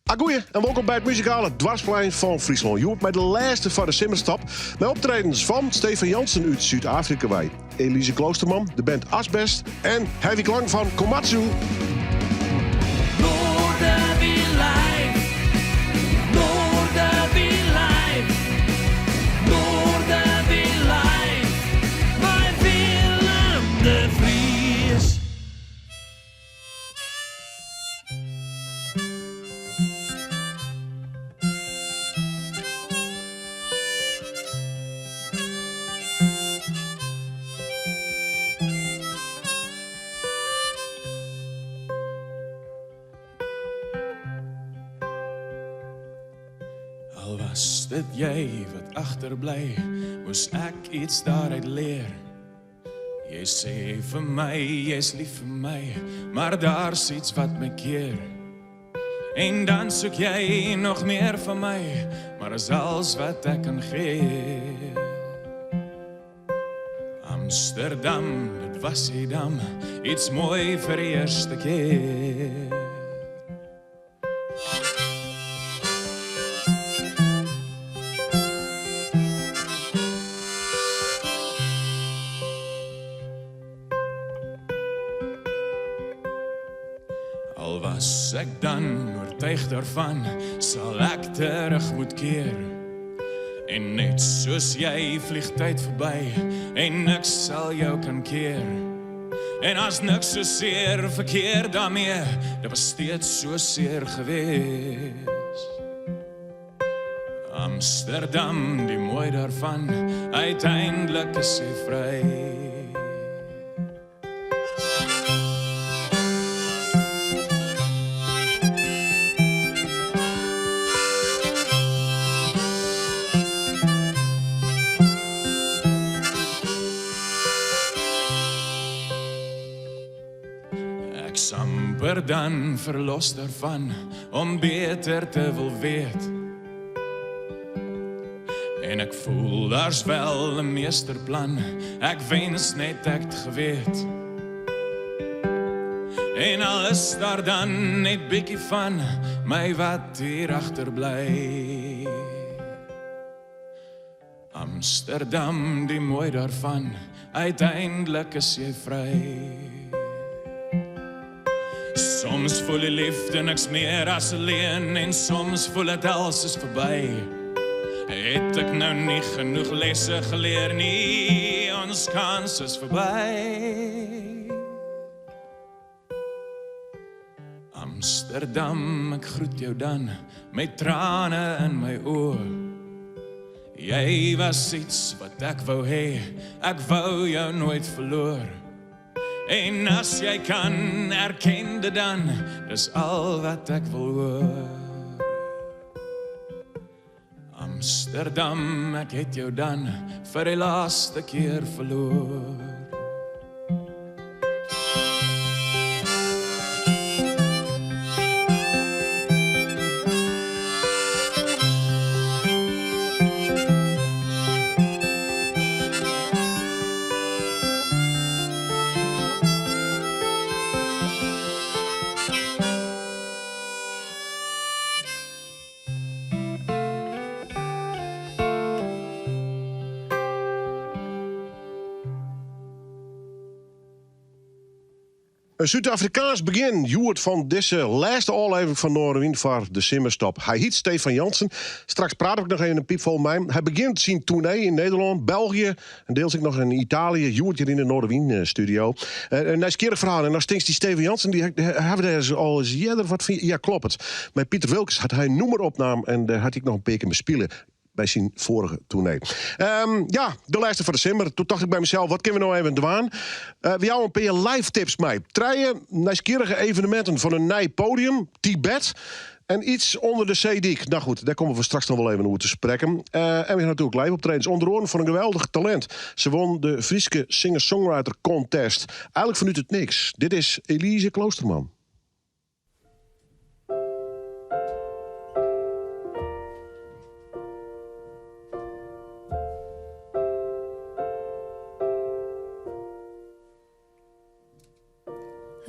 Agoeie en wolkom by it muzikale doarpsplein fan Fryslân. Hjoed mei de lêste foar de simmerstop. Mei optredens fan Stefan Jansen út Súd-Afrika wei, Elise Kloosterman, de band Asbest en Heavy Klang fan Komatsu. Al was dit jy wat agterblij, moes ek iets daaruit leer. Jy sê vir my, jy's lief vir my, maar daar's iets wat my keer. En dan soek jy nog meer van my, maar is alles wat ek kan gee. Amsterdam, dit was die dam, iets mooi vir die eerste keer. Al was ek dan oortuig daarvan, sal ek terug moet keer. En net soos jy vlieg tyd verby en niks sal jou kan keer. En as niks so seer verkeerd daarmee, dit was steeds so seer gewees. Amsterdam, die mooi daarvan, uiteindelik is jy vry. Ek samper dan verlos daarvan om beter te wil weet. En ek voel daar's wel 'n meesterplan, ek wens net ek het geweet. En al is daar dan net bietjie van my wat hier agterbly. Amsterdam, die mooi daarvan, uiteindelik is jy vry. Soms voel die liefde niks meer as 'n leuen en soms voel dit als is verby. Het ek nou nie genoeg lesse geleer nie, ons kans is verby. Amsterdam, ek groet jou dan met trane in my oë. Jy was iets wat ek wou hê, ek wou jou nooit verloor. En as jy kan, erken dit dan, dis al wat ek wil hoor. Amsterdam, ek het jou dan vir die laaste keer verloor. In Súd-Afrikaansk begjin hjoed fan dizze lêste ôflevering fan Noardewyn foar de simmerstop. Hy hyt Stefan Jansen. Straks praat ik noch even in piipfol mei him. Hy begjint syn toernee yn Nederlân, België en deels ek noch yn Italië. Hjoed hjir yn de Noardewyn studio. In nijsgjirrich ferhaal. En dan tinkst dy Stefan Jansen, dy hawwe dêr al ris earder wat fan. Ja, kloppet. Mei Piter Wilkens hat hy in nûmer opnaam en dêr hat hy ek noch in pear kear mei spile by syn foarige toernee. Ja, de lêste foar de simmer. Doe tocht ik by mysels, wat kinne we no even dwaan? We jouwe in pear live tips mei. Trije nijsgjirrige eveneminten fan in nij podium, Tibet en iets ûnder de seedyk. Nou goed, dêr komme we straks noch wol even oer te sprekken. En we hawwe natuerlik live optredens, ûnder oaren fan in geweldich talint. Se won de Fryske Singer-Songwriter Contest. Eigenlik fanút it niks. Dit is Elise Kloosterman.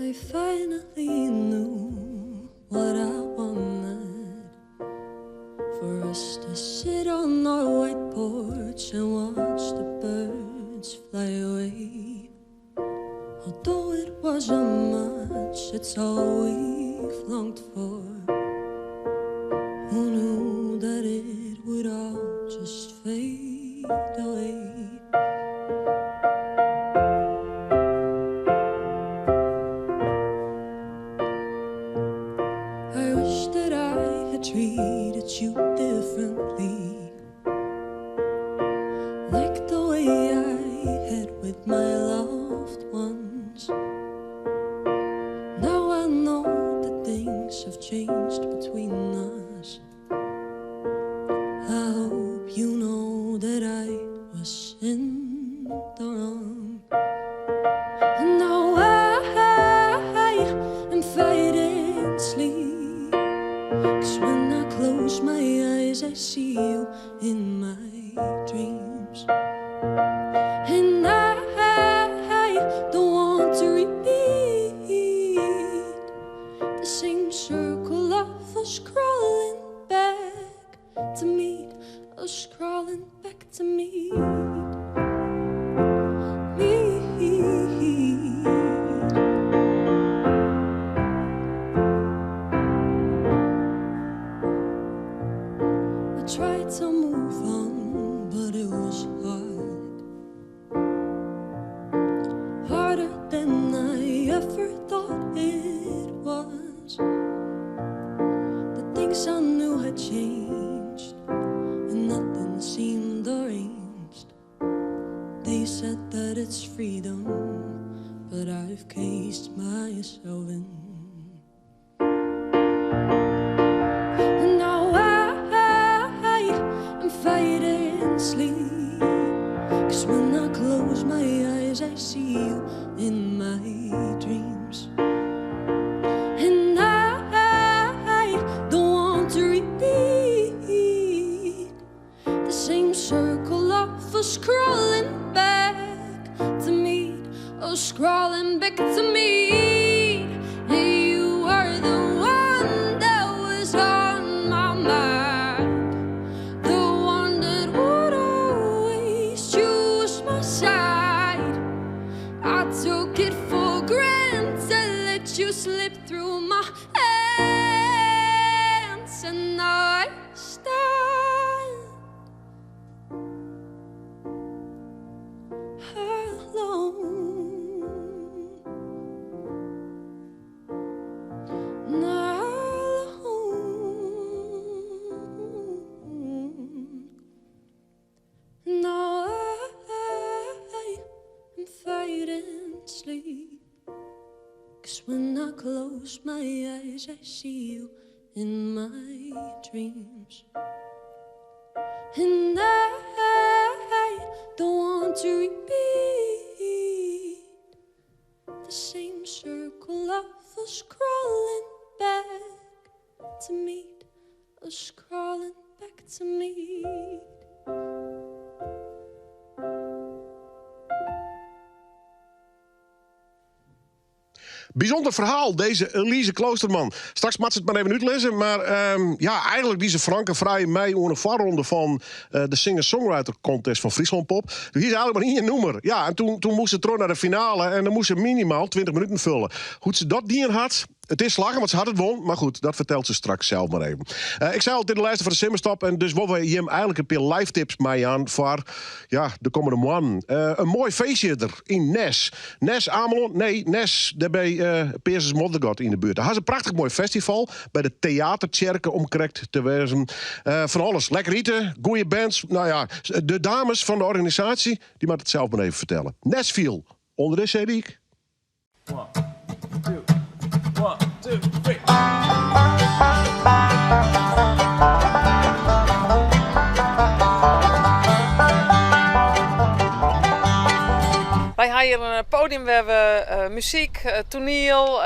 I finally knew what I wanted. For us to sit on our white porch and watch the birds fly away. Although it wasn't much, it's all we've longed for. Who knew that it would all just fade away? I wish that I had treated you differently. Like the way I had with my loved ones. Now I know that things have changed between us. I hope you know that I was in the wrong. And now I am fighting sleep. 'Cause when I close my eyes, I see you in my dreams. And I don't want to repeat the same circle of us crawling back to meet, us crawling back to meet. Meet. I tried to move on, but it was hard. Harder than I ever thought it was. The things I knew had changed, and nothing seemed arranged. They said that it's freedom, but I've cased myself in. And now I am fighting sleep. 'Cause when I close my eyes, I see you in my dreams. And I don't want to repeat the same circle of us crawling back to meet, us crawling back to meet. Yeah, you are the one that was on my mind, the one that would always choose my side. I took it for granted, let you slip through my hands, and now I stand alone. Now alone. Now I am fighting sleep. 'Cause when I close my eyes, I see you in my dreams. And I don't want to repeat the same circle of us crawling back to meet, us crawling back to meet. Bysûnder ferhaal, dizze Elise Kloosterman. Straks moat se it mar even útlizze, mar ja, eigentlik die se Franke frij mei oan 'e foarronde fan de Singer-Songwriter Contest fan Friesland Pop. Doe hie se eigentlik mar ien nûmer. Ja, en doe moast se troch nei de finale en dan moast se minimaal 20 minuten folle. Hoe't se dat dien hat, it is slagge, want se hat it wûn. Mar goed, dat fertelt se straks sels mar even. Ik sei al, dit is de lêste foar de simmerstop en dus wolle wy jim eigentlik in pear live tips meijaan foar ja, de kommende moannen. In moai feestje der yn Nes. Nes Amelân? Nee, Nes, dêr by Peazens Moddergat yn de buert. Dêr ha se in prachtich moai festival by de Teatertsjerke om krekt te wêzen. Fan alles. Lekker ite, goede bands. No ja, de dames fan de organisaasje, dy moatte it sels mar even fertelle. Nesville, ûnder de seedyk. One, two, one, two, three. Wy ha hjir in podium wêr't we muzyk, toaniel,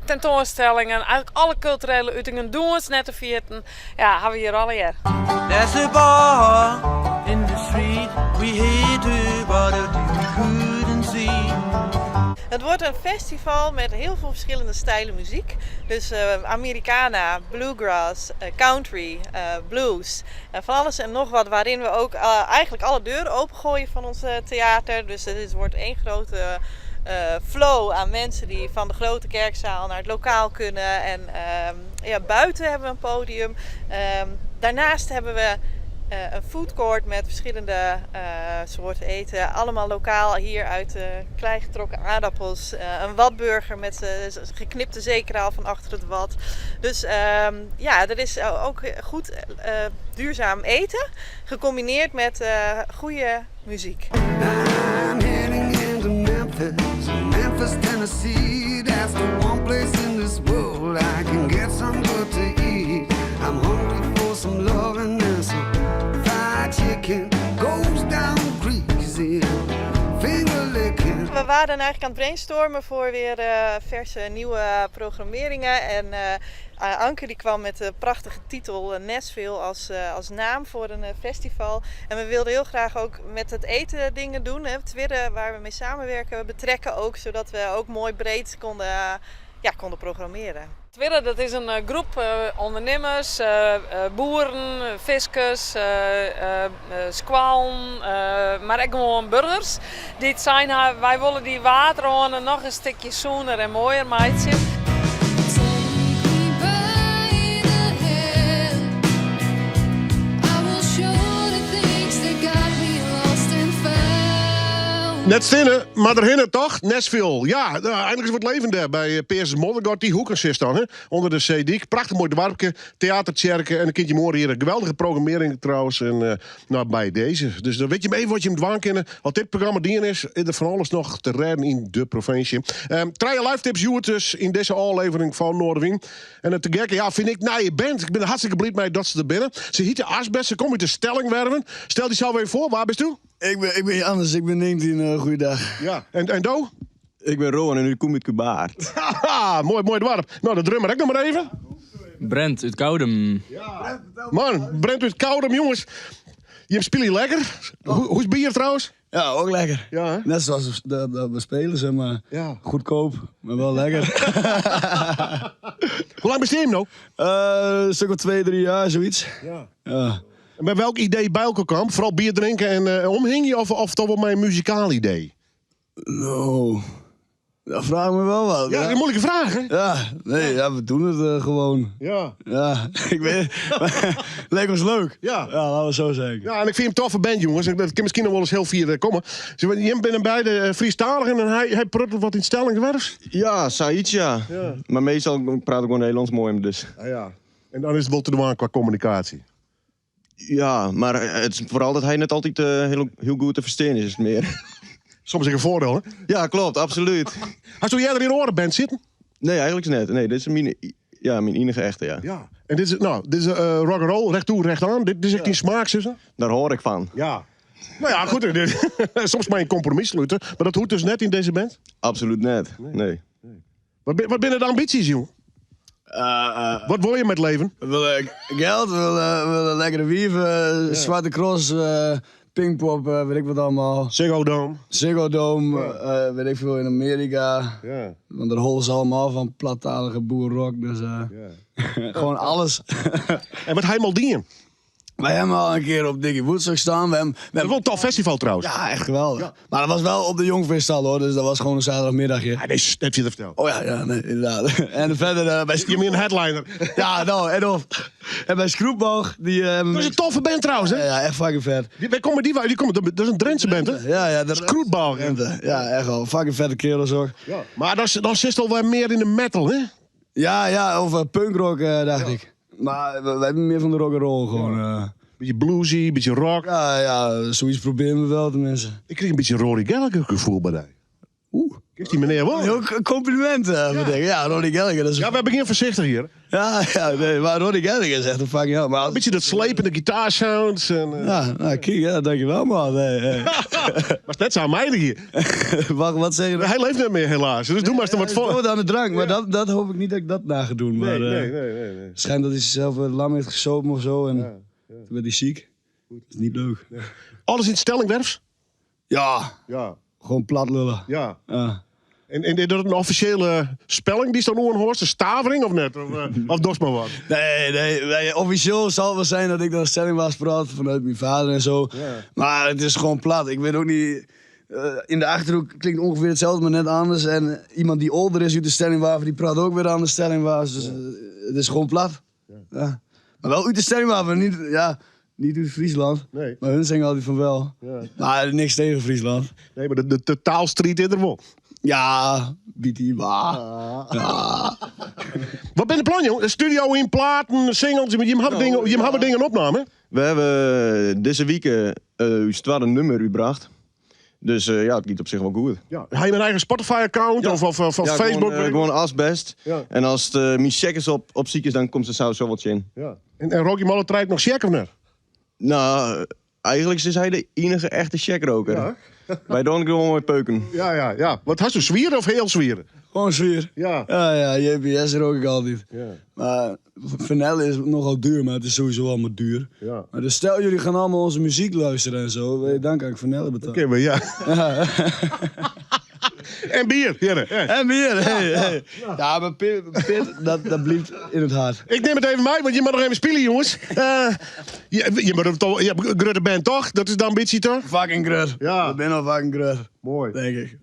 tentoanstellingen, eigentlik alle kulturele utingen, dûns net te ferjitten, ja, ha we hjir allegear. There's a bar in the street we hated but we couldn't see. Het wordt een festival met heel veel verschillende stijlen muziek. Dus Americana, bluegrass, country, blues. Van alles en nog wat waarin we ook eigenlijk alle deuren opengooien van ons theater. Dus het wordt één grote flow aan mensen die van de grote kerkzaal naar het lokaal kunnen. En ja, buiten hebben we een podium. Daarnaast hebben we een foodcourt met verschillende soorten eten. Allemaal lokaal hier uit de klei getrokken aardappels. Een wadburger met geknipte zeekraal van achter het wad. Dus ja, er is ook goed duurzaam eten. Gecombineerd met goede muziek. I'm heading into Memphis, Memphis, Tennessee. That's the one place in this world I can get some good to eat. I'm hungry for some loving and some fried chicken goes down greasy, finger licking. We waren eigenlijk aan het brainstormen voor weer verse nieuwe programmeringen. En Anke die kwam met de prachtige titel Nashville als naam voor een festival. En we wilden heel graag ook met het eten dingen doen. Hè. Twirre, waar we mee samenwerken, betrekken ook. Zodat we ook mooi breed ja, konden programmeren. Twirre, dat is een groep ondernemers, boeren, fiskers, skoallen, mar ek gewoan burgers. Dy't sein, wy wolle dy Waadrâne noch in stikje sûner en moaier meitsje. Take me by the hand. I will show the things that got me lost and found. Net stinnen, mar derhinne toch? Nashville. Ja, nou, eindelijk is wat leven daar bij Peerses Moddergat. Dy hoeken zit dan, hè? Onder de Seedyk. Prachtich moai doarpke, teatertsjerke en in kindje moarn hjir een geweldige programmearring trouwens. En nou, by dizze. Dus dan witte je even wat je dwaan kinne. Want dit programma dien is, is der fan alles noch te rêden yn de provinsje. Trije live tips hjoed dus yn dizze ôflevering fan Noardewyn. En it te gekke, ja, fyn ik nije band. Ik bin der hartstikke bliid mei dat se der binne. Se hjitte Asbest, se komme út de Stellingwerven. Stel dysels even foar, wa bisto? Ik ben Jannes, ik ben 19, goeiedag. Ja, en do? Ik ben Rowan en ik kom uit Kûbaard. Haha, moai, moai doarp. Nou, de drummer ek noch mar even. Brent út Koudum. Man, Brent út Koudum, jonges. Je spylje lekker. Hoe is het bier trouwens? Ja, ook lekker. Ja, hè? Net zoals dat we spelen, zeg maar. Ja. Goedkoop, maar wel lekker. Hoe lang bestean jim no? Een stuk of 2, 3 jaar, zoiets. Ja. Ja. En by welk idee by elkoar kaam? Foaral bier drinke en omhingje of toch wol mei in muzikaal idee? Nou, dat vraag me wel wat. Ja, dat is een moeilijke vraag, hè? Ja, nee, ja, we doen het gewoon. Ja. Ja, ik weet Lijkt ons leuk. Ja. Ja, laten we zo zeggen. Ja, en ik fyn 'm toffe band, jonges. Dat kin miskien noch wolris hiel fier komme. Jim binne beide Frysktalich en hy pruttelt wat yn Stellingwerfs. Ja, zoiets ja. Maar meestal praat ik gewoon Nederlands mei him, dus. Ja, ja. En dan is it wol te dwaan kwa kommunikaasje. Ja, maar het is vooral dat hij net altyd hiel, hiel goed te ferstean is, is it mear. Soms is in foardiel, hè? Ja, kloppet, absoluut. Hasto earder yn in oare band sitten? Nee, eigenlijk net. Nee, dit is myn, ja, myn iennige echte, ja. Ja. En dit is, nou, dit is rock and roll, recht toe, recht oan. Dit is echt dyn smaak, sis. Dêr hâld ik fan. Ja. Nou ja, goed. Soms mar in kompromis slute. Mar dat hoecht dus net yn dizze band? Absoluut net, nee. Wat binne de ambysjes, jong? Wat wol je mei it leven? We willen geld, we willen lekkere wieven, Zwarte Cross, Pinkpop, weet ik wat allemaal. Ziggo Dome. Ziggo Dome, weet ik veel, in Amerika. Ja. Want daar hollen ze allemaal van plattalige boerrock, dus gewoon alles. En wat ha jim al dien? Wij hebben al een keer op Diggy Woodstock staan. We Dat was wel een tof festival trouwens. Ja, echt geweldig. Maar dat was wel op de Jongfestival hoor, dus dat was gewoon een zaterdagmiddagje. Ja, nee, net je dat verteld. Oh ja, ja, nee, inderdaad. En verder bij Je bent een headliner. Ja, nou, en of. En bij Skroepboog, die hebben Dat is een toffe band trouwens, hè? Ja, ja, echt fucking vet. Waar komen die? Die komen, dat is een Drentse band, hè? Ja, dat Skroetboog. Drenthe. Ja, echt wel. Fucking vette kerels ook. Ja. Maar dan zit het al wel meer in de metal, hè? Ja, of punkrock, dacht ik. Maar wij hebben meer van de rock'n'roll gewoon. Beetje bluesy, beetje rock. Ja, zoiets proberen we wel tenminste. Ik kreeg een beetje Rory Gallagher gevoel bij die. Oeh. Kent die meneer wel? Heel compliment, ja. Ik. Ja, Rory Gallagher. Dat is... Ja, wij beginnen voorzichtig hier. Ja, nee, maar Rory Gallagher is echt een fucking held. Maar als... Een beetje dat slepende gitaarsounds. En, Ja, nou, kijk, ja, dankjewel man. Nee, nee. Maar het is net zo meiden hier. Wacht, wat zeg je? Hij leeft net meer helaas. Dus doe maar eens er wat Ja, voor. dood aan de drank, maar dat hoop ik niet dat ik dat na ga doen. Maar, nee, nee. Het schijnt dat hij zichzelf lam heeft gesopen of zo. En toen werd hij ziek. Dat is niet leuk. Alles in het Stellingwerfs? Ja, Ja. gewoon plat lullen. Ja. Ja. En, en is dat in offisjele spelling dy'tst dan oanhâldst? In stavering of net? Of, of dochst mar wat? Nee, nee, nee, officieel zal het wel zijn dat ik dan Stellingwaars praat vanuit mijn vader en zo. Maar het is gewoon plat. Ik weet ook niet. In de Achterhoek klinkt ongeveer hetzelfde, maar net anders. En iemand die older is uit de Stellingwaarf, die praat ook weer anders Stellingwaars. Dus het is gewoon plat. Ja. Maar wel uit de Stellingwaarf, niet, ja, niet uit Friesland. Nee. Maar hun zeggen altijd van wel. Maar niks tegen Friesland. Nee, maar de taalstrijd is er wel. Ja, BT, maar. Ja. Wat ben de plan, jong? Een studio in platen, singles, je hebt dingen, je hebt dingen opname. We hebben deze week uw tweede nummer uitgebracht. Dus ja, het gaat op zich wel goed. Ja. Heb je een eigen Spotify-account of Ja, Facebook? Gewoon, gewoon asbest. Ja. En als het mijn check is op ziek is, dan komt ze zo zo wat in. Ja. En rook je malle tijd nog check of net? Nou, eigenlijk is hij de enige echte checkroker. Ja. Wij doen gewoon met peuken. Ja. Wat had je, zwieren of heel zwieren? Gewoon zwier. Ja. Ja, ja, JBS rook ik altijd. Ja. Maar Vanille is nogal duur, maar het is sowieso allemaal duur. Ja. Maar dus stel jullie gaan allemaal onze muziek luisteren en zo, weet je, dan kan ik Vanille betalen. Oké, maar ja. En bier, heren. Ja. En bier, hey, hey. Ja, maar pit, pit, dat blijft in het hart. Ik neem het even mee, want je moet nog even spelen, jongens. Je moet het toch, je hebt een grote band, toch? Dat is de ambitie, toch? Fucking grut. Ja. Ik ben al fucking grut. Mooi. Denk ik.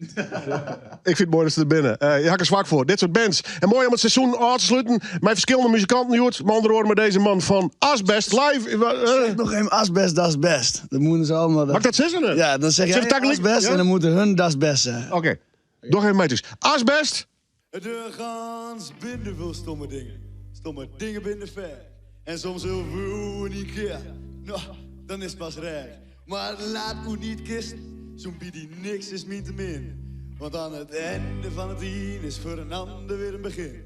Ik vind het mooi dat ze er binnen. Je had er zwak voor. Dit soort bands. En mooi om het seizoen af te sluiten. Met verschillende muzikanten, Joert. Maar onder andere met deze man van Asbest live. Zeg nog even asbest, dat is best. Dat moeten ze allemaal... Mag ik dat zeggen? hè? Ja, dan zeg Zeg jij het eigenlijk? asbest Ja? en dan moeten hun dat is best zeggen. Oké. Nog even mee dus. Asbest. De gans binden veel stomme dingen. Stomme dingen binnen ver. En soms heel veel niet keer. Nou, dan is het pas rijk. Maar laat u niet kisten. Zo'n die niks is min te min. Want aan het einde van het een is voor een ander weer een begin.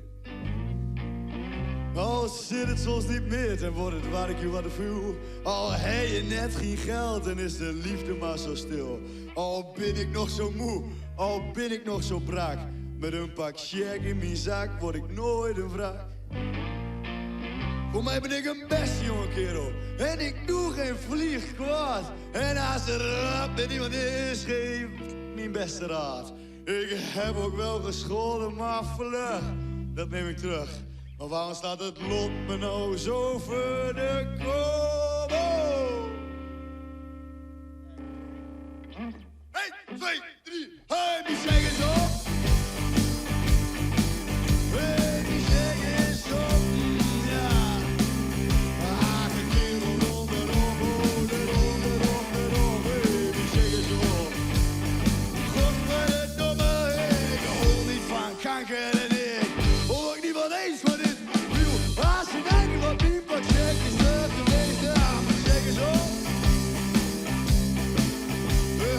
Al zit het soms niet meer en wordt het waar ik je wat de vuur. Al heb je net geen geld en is de liefde maar zo stil. Al ben ik nog zo moe, al ben ik nog zo brak. Met een pak check in mijn zak word ik nooit een wrak. Voor mij ben ik een beste jonge kerel en ik doe geen vlieg kwaad. En als er rap met iemand is, geef mijn beste raad. Ik heb ook wel gescholden, maar vlug, dat neem ik terug. Maar waarom staat het lot me nou zo voor de kop? Oh! 1, 2, 3, hey, die zeg eens op! Hey, die zeg eens op, ja. Ah, de kerel onderop, oh, eronder, erop, hey, die zeg eens op. Godverdomme, ik hol niet van kanker en ik hol ook niet van eens van dit wiel. Als je denkt wat mijn pak check is terug geweest, ja, maar check eens op.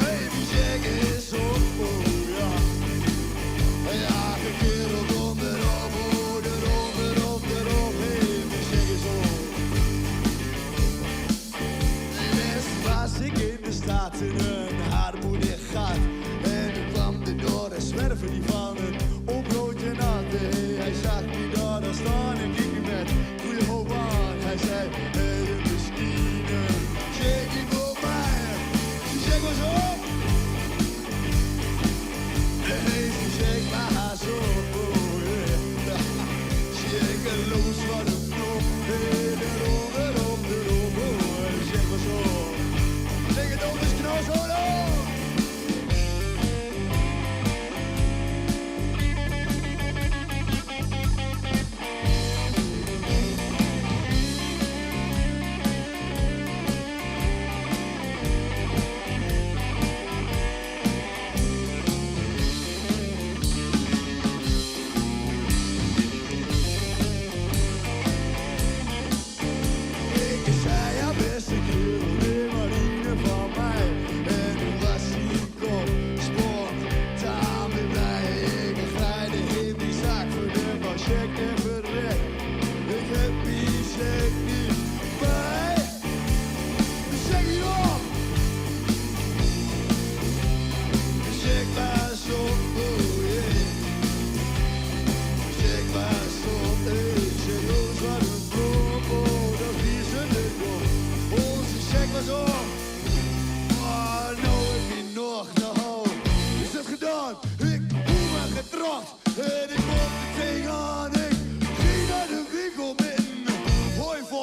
Hey, die check is op, oh ja. Ja, de kerel onderop, oh, eronder, op, erop, hey, die check is op. Best was ik in de stad in een armoedig gat. En toen kwam de door een zwerver die van een ombroodje nat. Hey, hij zag me daar al staan en keek me met goede hoop aan. Hij zei, hey, misschien een checkie voor mij. Die check was op. Hey, die check was op. Oh, yeah. Checkeloos wat een knop. Hey, erop, erop, erop. Oh, die check was op. Zeg het op, is knal zo.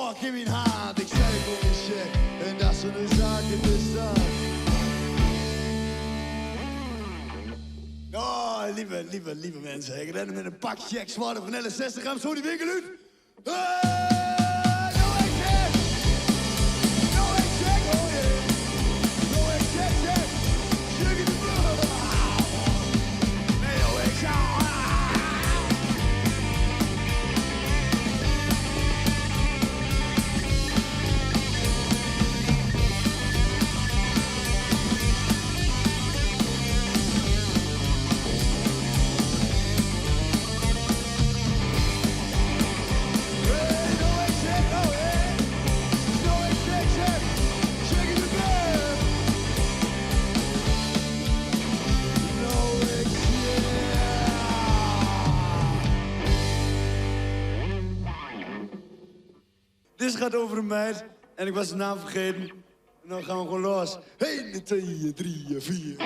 pak in mijn hand. Ik zei voor mijn check en dat zijn de zaken de zaak. Oh, lieve, lieve, lieve mensen. Ik ren met een pak check zwarte vanille 60 gram zo die winkel uit. Hey, no ik check. No ik check, oh yeah. No ik check, check. Check in de bloed. Nee, oh ik check. Hey, no ik check, oh yeah. No ik check, check. Check in de bed. No ik check. Dit gaat over een meid en ik was de naam vergeten. En dan gaan we gewoon los. 1, 2, 3, 4.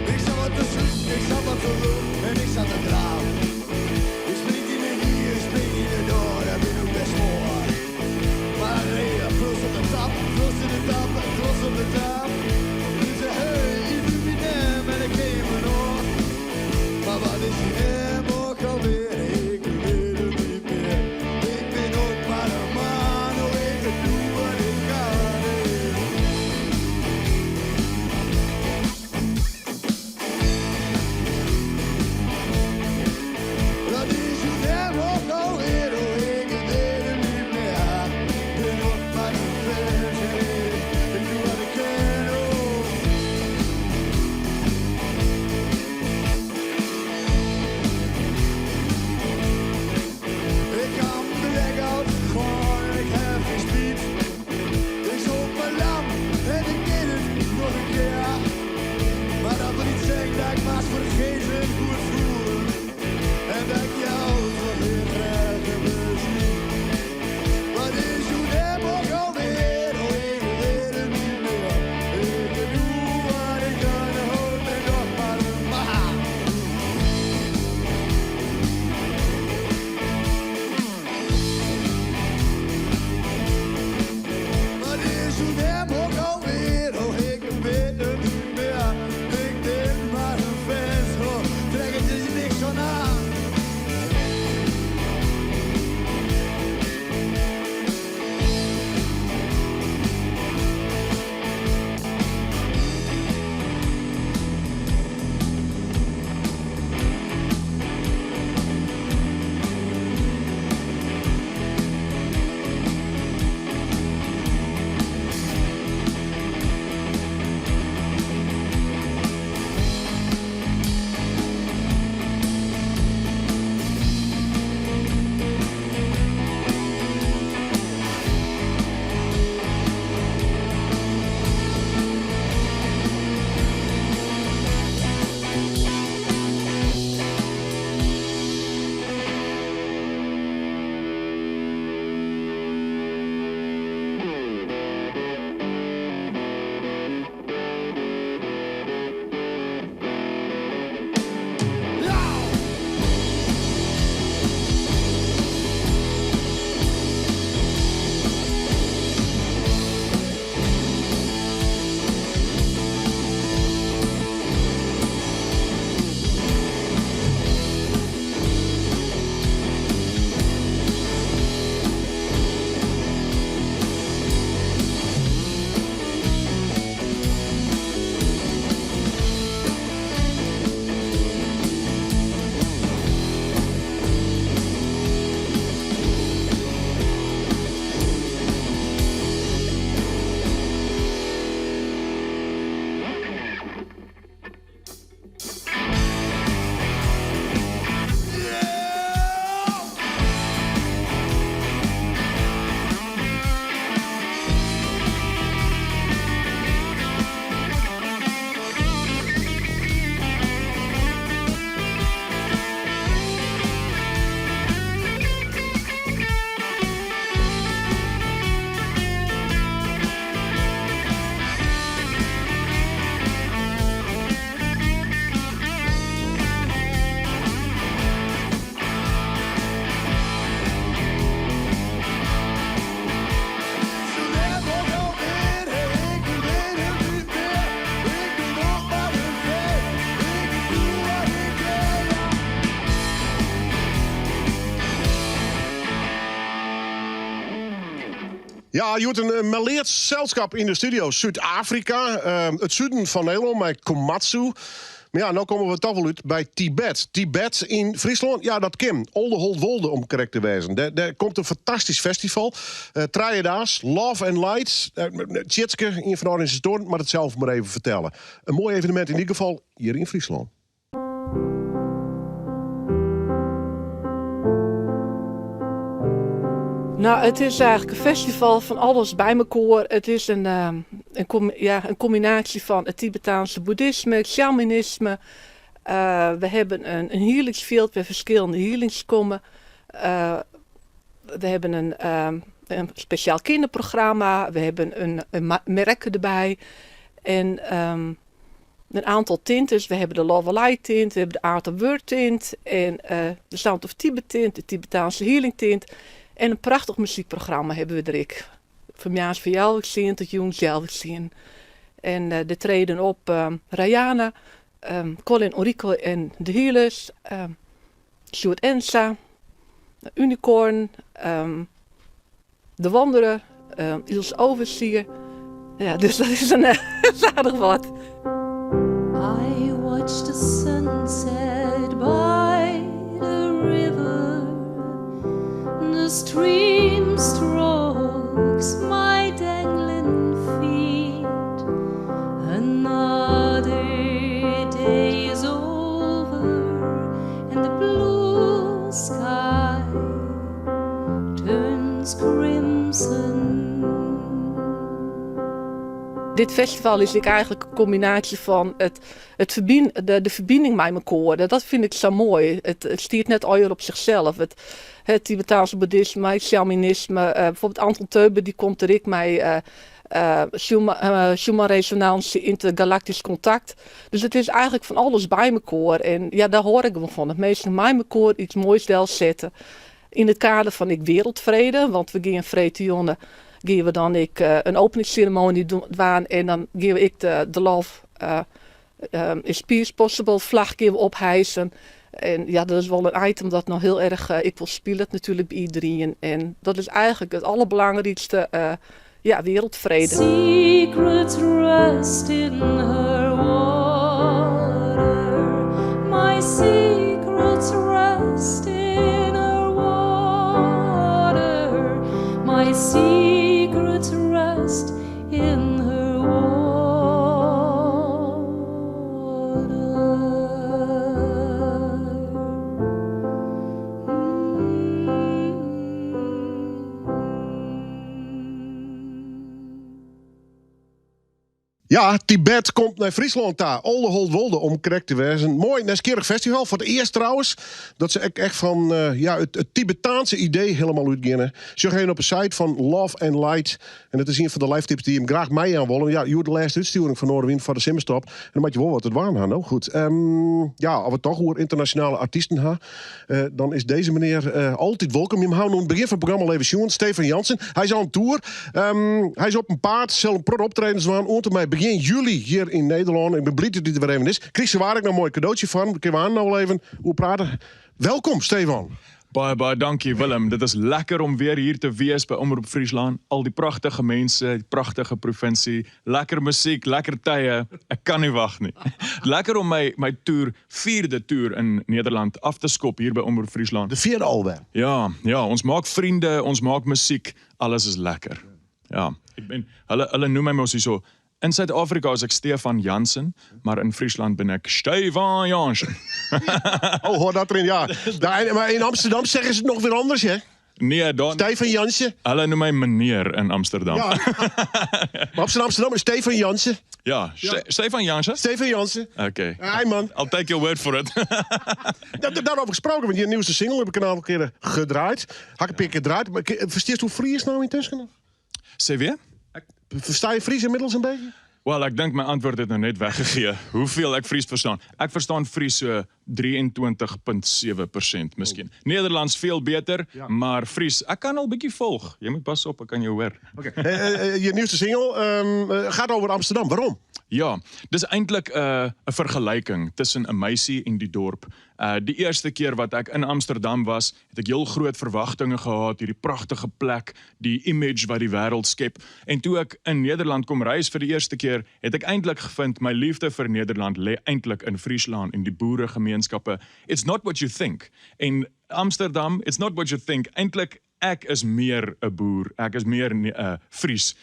Ik zat wat te zoeken, ik zat wat te doen en ik zat te draven. Ik spring in de hier, spring in de door, daar ben ik best voor. Maar reden, vlus op de tap, vlus in de tap, trots op de tap. Die zei, hey, illuminaire. Ja, hjoed in meleard selskap yn de studio. Súd-Afrika, it suden fan Nederlân mei Komatsu. Mar ja, no komme we toch wol út by Tibet. Tibet yn Fryslân? Ja, dat kin. Oldeholtwolde om krekt te wêzen. Dêr, dêr komt in fantastysk festival. Trije daags, Love and Light. Tjitske, ien fan de organisatoaren, moat it sels mar even fertelle. In moai evenemint yn ieder gefal hjir yn Fryslân. Nou, it is eigentlik in festival fan alles by mekoar. It is in, in, ja, in kombinaasje fan it Tibetaanse boeddhisme, it sjamanisme. We hebben in healingsfjild wêr ferskillende healings komme. We hebben in spesjaal kinderprogramma. We hebben in merke derby. En in aantal tintes. We hebben de Love Light tint, we hebben de Art of Word tint en de Sound of Tibet tint, de Tibetaanse Healing tint. En in prachtich muzykprogramma hebben we der ek. Fan moarns fan healwei tsien tot jûns healwei tsien. En der treden op Rayana, Colin Ulrico en de Healers, Sjoerd Ensa, Unicorn, De Wanderer, Ilse Overzier. Ja, dus dat is in aardich wat. I watch the sunset by the river The stream strokes my dangling feet Another day is over And the blue sky turns crimson. Dit festival is ek eigentlik in kombinaasje fan it, it ferbyn, de, de ferbining mei mekoar. Dat fyn ik sa moai. It, it stiet net allegear op sichsels. It, it Tibetaanse boeddhisme, it sjamanisme, uh, bijvoorbeeld Anton Teuben dy komt der ek mei uh, uh, Schumann, Schumann-resonantie, intergalactisch contact. Dus it is eigentlik fan alles by mekoar. En ja, dêr hâld ik wol fan. Dat minsken mei mekoar iets moais delsette. Yn it kader fan ek wereldfrede, want we gean freedtejûn gean we dan ek in openingsseremoanje dwaan en dan gean we ek de Love is Peace Possible flach gean we ophijsen. En ja, dat is wol in item dat noch hiel erch ek wol spilet natuerlik by iderien. En dat is eigentlik it alderbelangrykste, ja, wereldfrede. Secrets rest in her water My secrets rest in her water My secrets rest in her water. Ja, Tibet komt nei Fryslân ta. Oldeholtwolde om krekt te wêzen. Moai, nijsgjirrich festival. Foar it earst trouwens dat se ek echt fan eh, ja, it, it Tibetaanse idee hielendal útgeane. Sjoch even op de site fan Love and Light. En dat is ien fan de live tips dy't jim graach meijaan wolle. Ja, hjoed de lêste útstjoering fan Noardewyn foar de simmerstop. En dan moat je wol wat te dwaan ha, no goed. Ja, as we it toch oer ynternasjonale artysten ha, eh, dan is dizze menear eh, altyd wolkom. Jim ha him oan it begjin fan it programma al even sjoen. Stefan Jansen. Hy is on tour. Hy is op 'en paad, sil in protte optredens dwaan oant en mei begjin july hjir yn Nederlân. Ik bin bliid dat hy der wer even is. Kriich se waar ek noch in moai kadootsje fan. Dêr kinne we aanst noch wol even oer prate. Welkom, Stefan. Baie baie dankie Willem. Dit is lekker om weer hier te wees by Omroep Friesland. Al die pragtige mense, die pragtige provinsie, lekker musiek, lekker tye. Ek kan nie wag nie. Lekker om my my toer, vierde toer in Nederland af te skop hier by Omroep Friesland. De vierde alwer. Ja, ja, ons maak vriende, ons maak musiek, alles is lekker. Ja, ek ben hulle hulle noem my mos hierso In Suid-Afrika is ek Stefan Jansen, maar in Friesland ben ik Stefan Jansen. Oh, hoor dat erin, ja. Daar, maar in Amsterdam zeggen ze het nog weer anders, hè? Nee, daar, Stefan Jansen. Hulle noem my meneer in Amsterdam. Ja. Maar op zijn Amsterdam is Stefan Jansen. Ja, Stefan Jansen? Stefan Jansen. Oké. Hey man. I'll take your word for it. Daarover gesproken, want je nieuwste single heb ik een aantal keren gedraaid. Had ik een paar keer gedraaid. Maar versteest hoe Fries nou intussen? Sê weer? Versta je Fries inmiddels een beetje? Wel, ek dink my antwoord het nou net weggegee. Hoeveel ek Fries verstaan. Ek verstaan Fries so 23.7% miskien. Nederlands veel beter, maar Fries, ek kan al bietjie volg. Jy moet pas op, ek kan jou hoor. Je nieuwste single gaat over Amsterdam. Waarom? Ja, dis eintlik 'n 'n vergelyking tussen 'n meisie en die dorp. Die eerste keer wat ek in Amsterdam was, het ek heel groot verwagtinge gehad, hierdie pragtige plek, die image wat die wêreld skep. En toe ek in Nederland kom reis vir die eerste keer, het ek eintlik gevind my liefde vir Nederland lê eintlik in Friesland en die boeregemeenskappe. It's not what you think. En Amsterdam, it's not what you think. Eintlik ek is meer 'n boer, ek is meer 'n Fries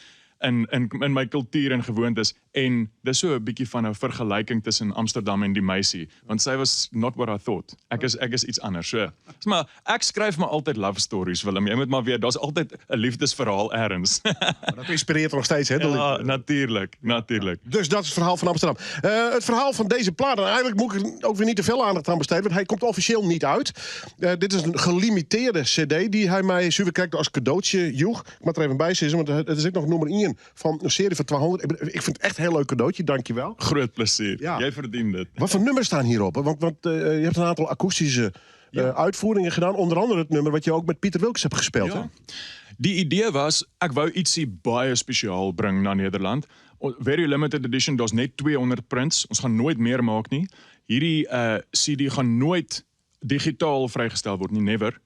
in my kultuur en gewoontes en dis so 'n bietjie van 'n vergelyking tussen Amsterdam en die meisie, want sy was not what I thought. Ek is iets anders. So, dis maar ek skryf maar altyd love stories, Willem. Jy moet maar weet, daar's altyd 'n liefdesverhaal ergens. Maar dat inspireert nog steeds, hè? De Ja, liefde. natuurlik, natuurlik. Dus dat is het verhaal van Amsterdam. Het verhaal van deze plaat, en eigenlijk moet ik er ook weer niet te veel aandacht aan besteden, want hij komt officieel niet uit. Dit is een gelimiteerde cd die hij mij zuiver als cadeautje joeg. Ik moet er even bij zitten, want het is ook nog nummer 1 van een serie van 200. Ik vind het echt een heel leuk cadeautje, dankjewel. Groot plezier. Ja. Jy verdien dit. Wat voor nummers staan hierop? hè? Want je hebt een aantal akoestische uitvoeringen gedaan. Onder andere het nummer wat je ook met Pieter Wilkes hebt gespeeld. Hè? Ja. Die idee was, ek wou ietsie baie spesiaal bring na Nederland. Very limited edition, daar's net 200 prints. Ons gaan nooit meer maak nie. Hierdie CD gaan nooit digitaal vrygestel word nie, never.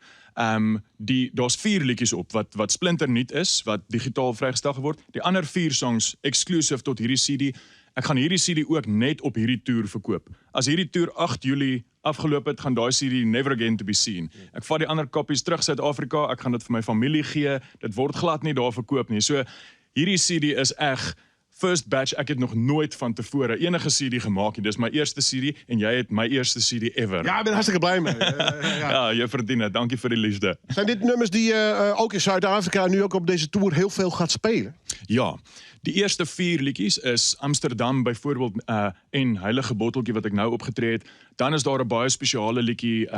Die daar's 4 liedjies op wat splinternuut is, wat digitaal vrygestel geword. Die ander 4 songs exclusive tot hierdie CD. Ek gaan hierdie CD ook net op hierdie toer verkoop. As hierdie toer 8 Julie afgeloop het, gaan daai CD never again to be seen. Ek vat die ander kopies terug Suid-Afrika, ek gaan dit vir my familie gee. Dit word glad nie daar verkoop nie. So hierdie CD is eg first batch. Ek het nog nooit van tevore enige CD gemaak nie. Dis my eerste CD en jy het my eerste CD ever. Ja, ik ben hartstikke blij mee. Ja. Ja, jy verdien dit. Dankie vir die liefde. Zijn dit nummers die je ook in Zuid-Afrika en nu ook op deze tour heel veel gaat spelen? Ja, die eerste 4 liedjies is Amsterdam byvoorbeeld en Heilige Botteltjie wat ek nou opgetree het. Dan is daar 'n baie spesiale liedjie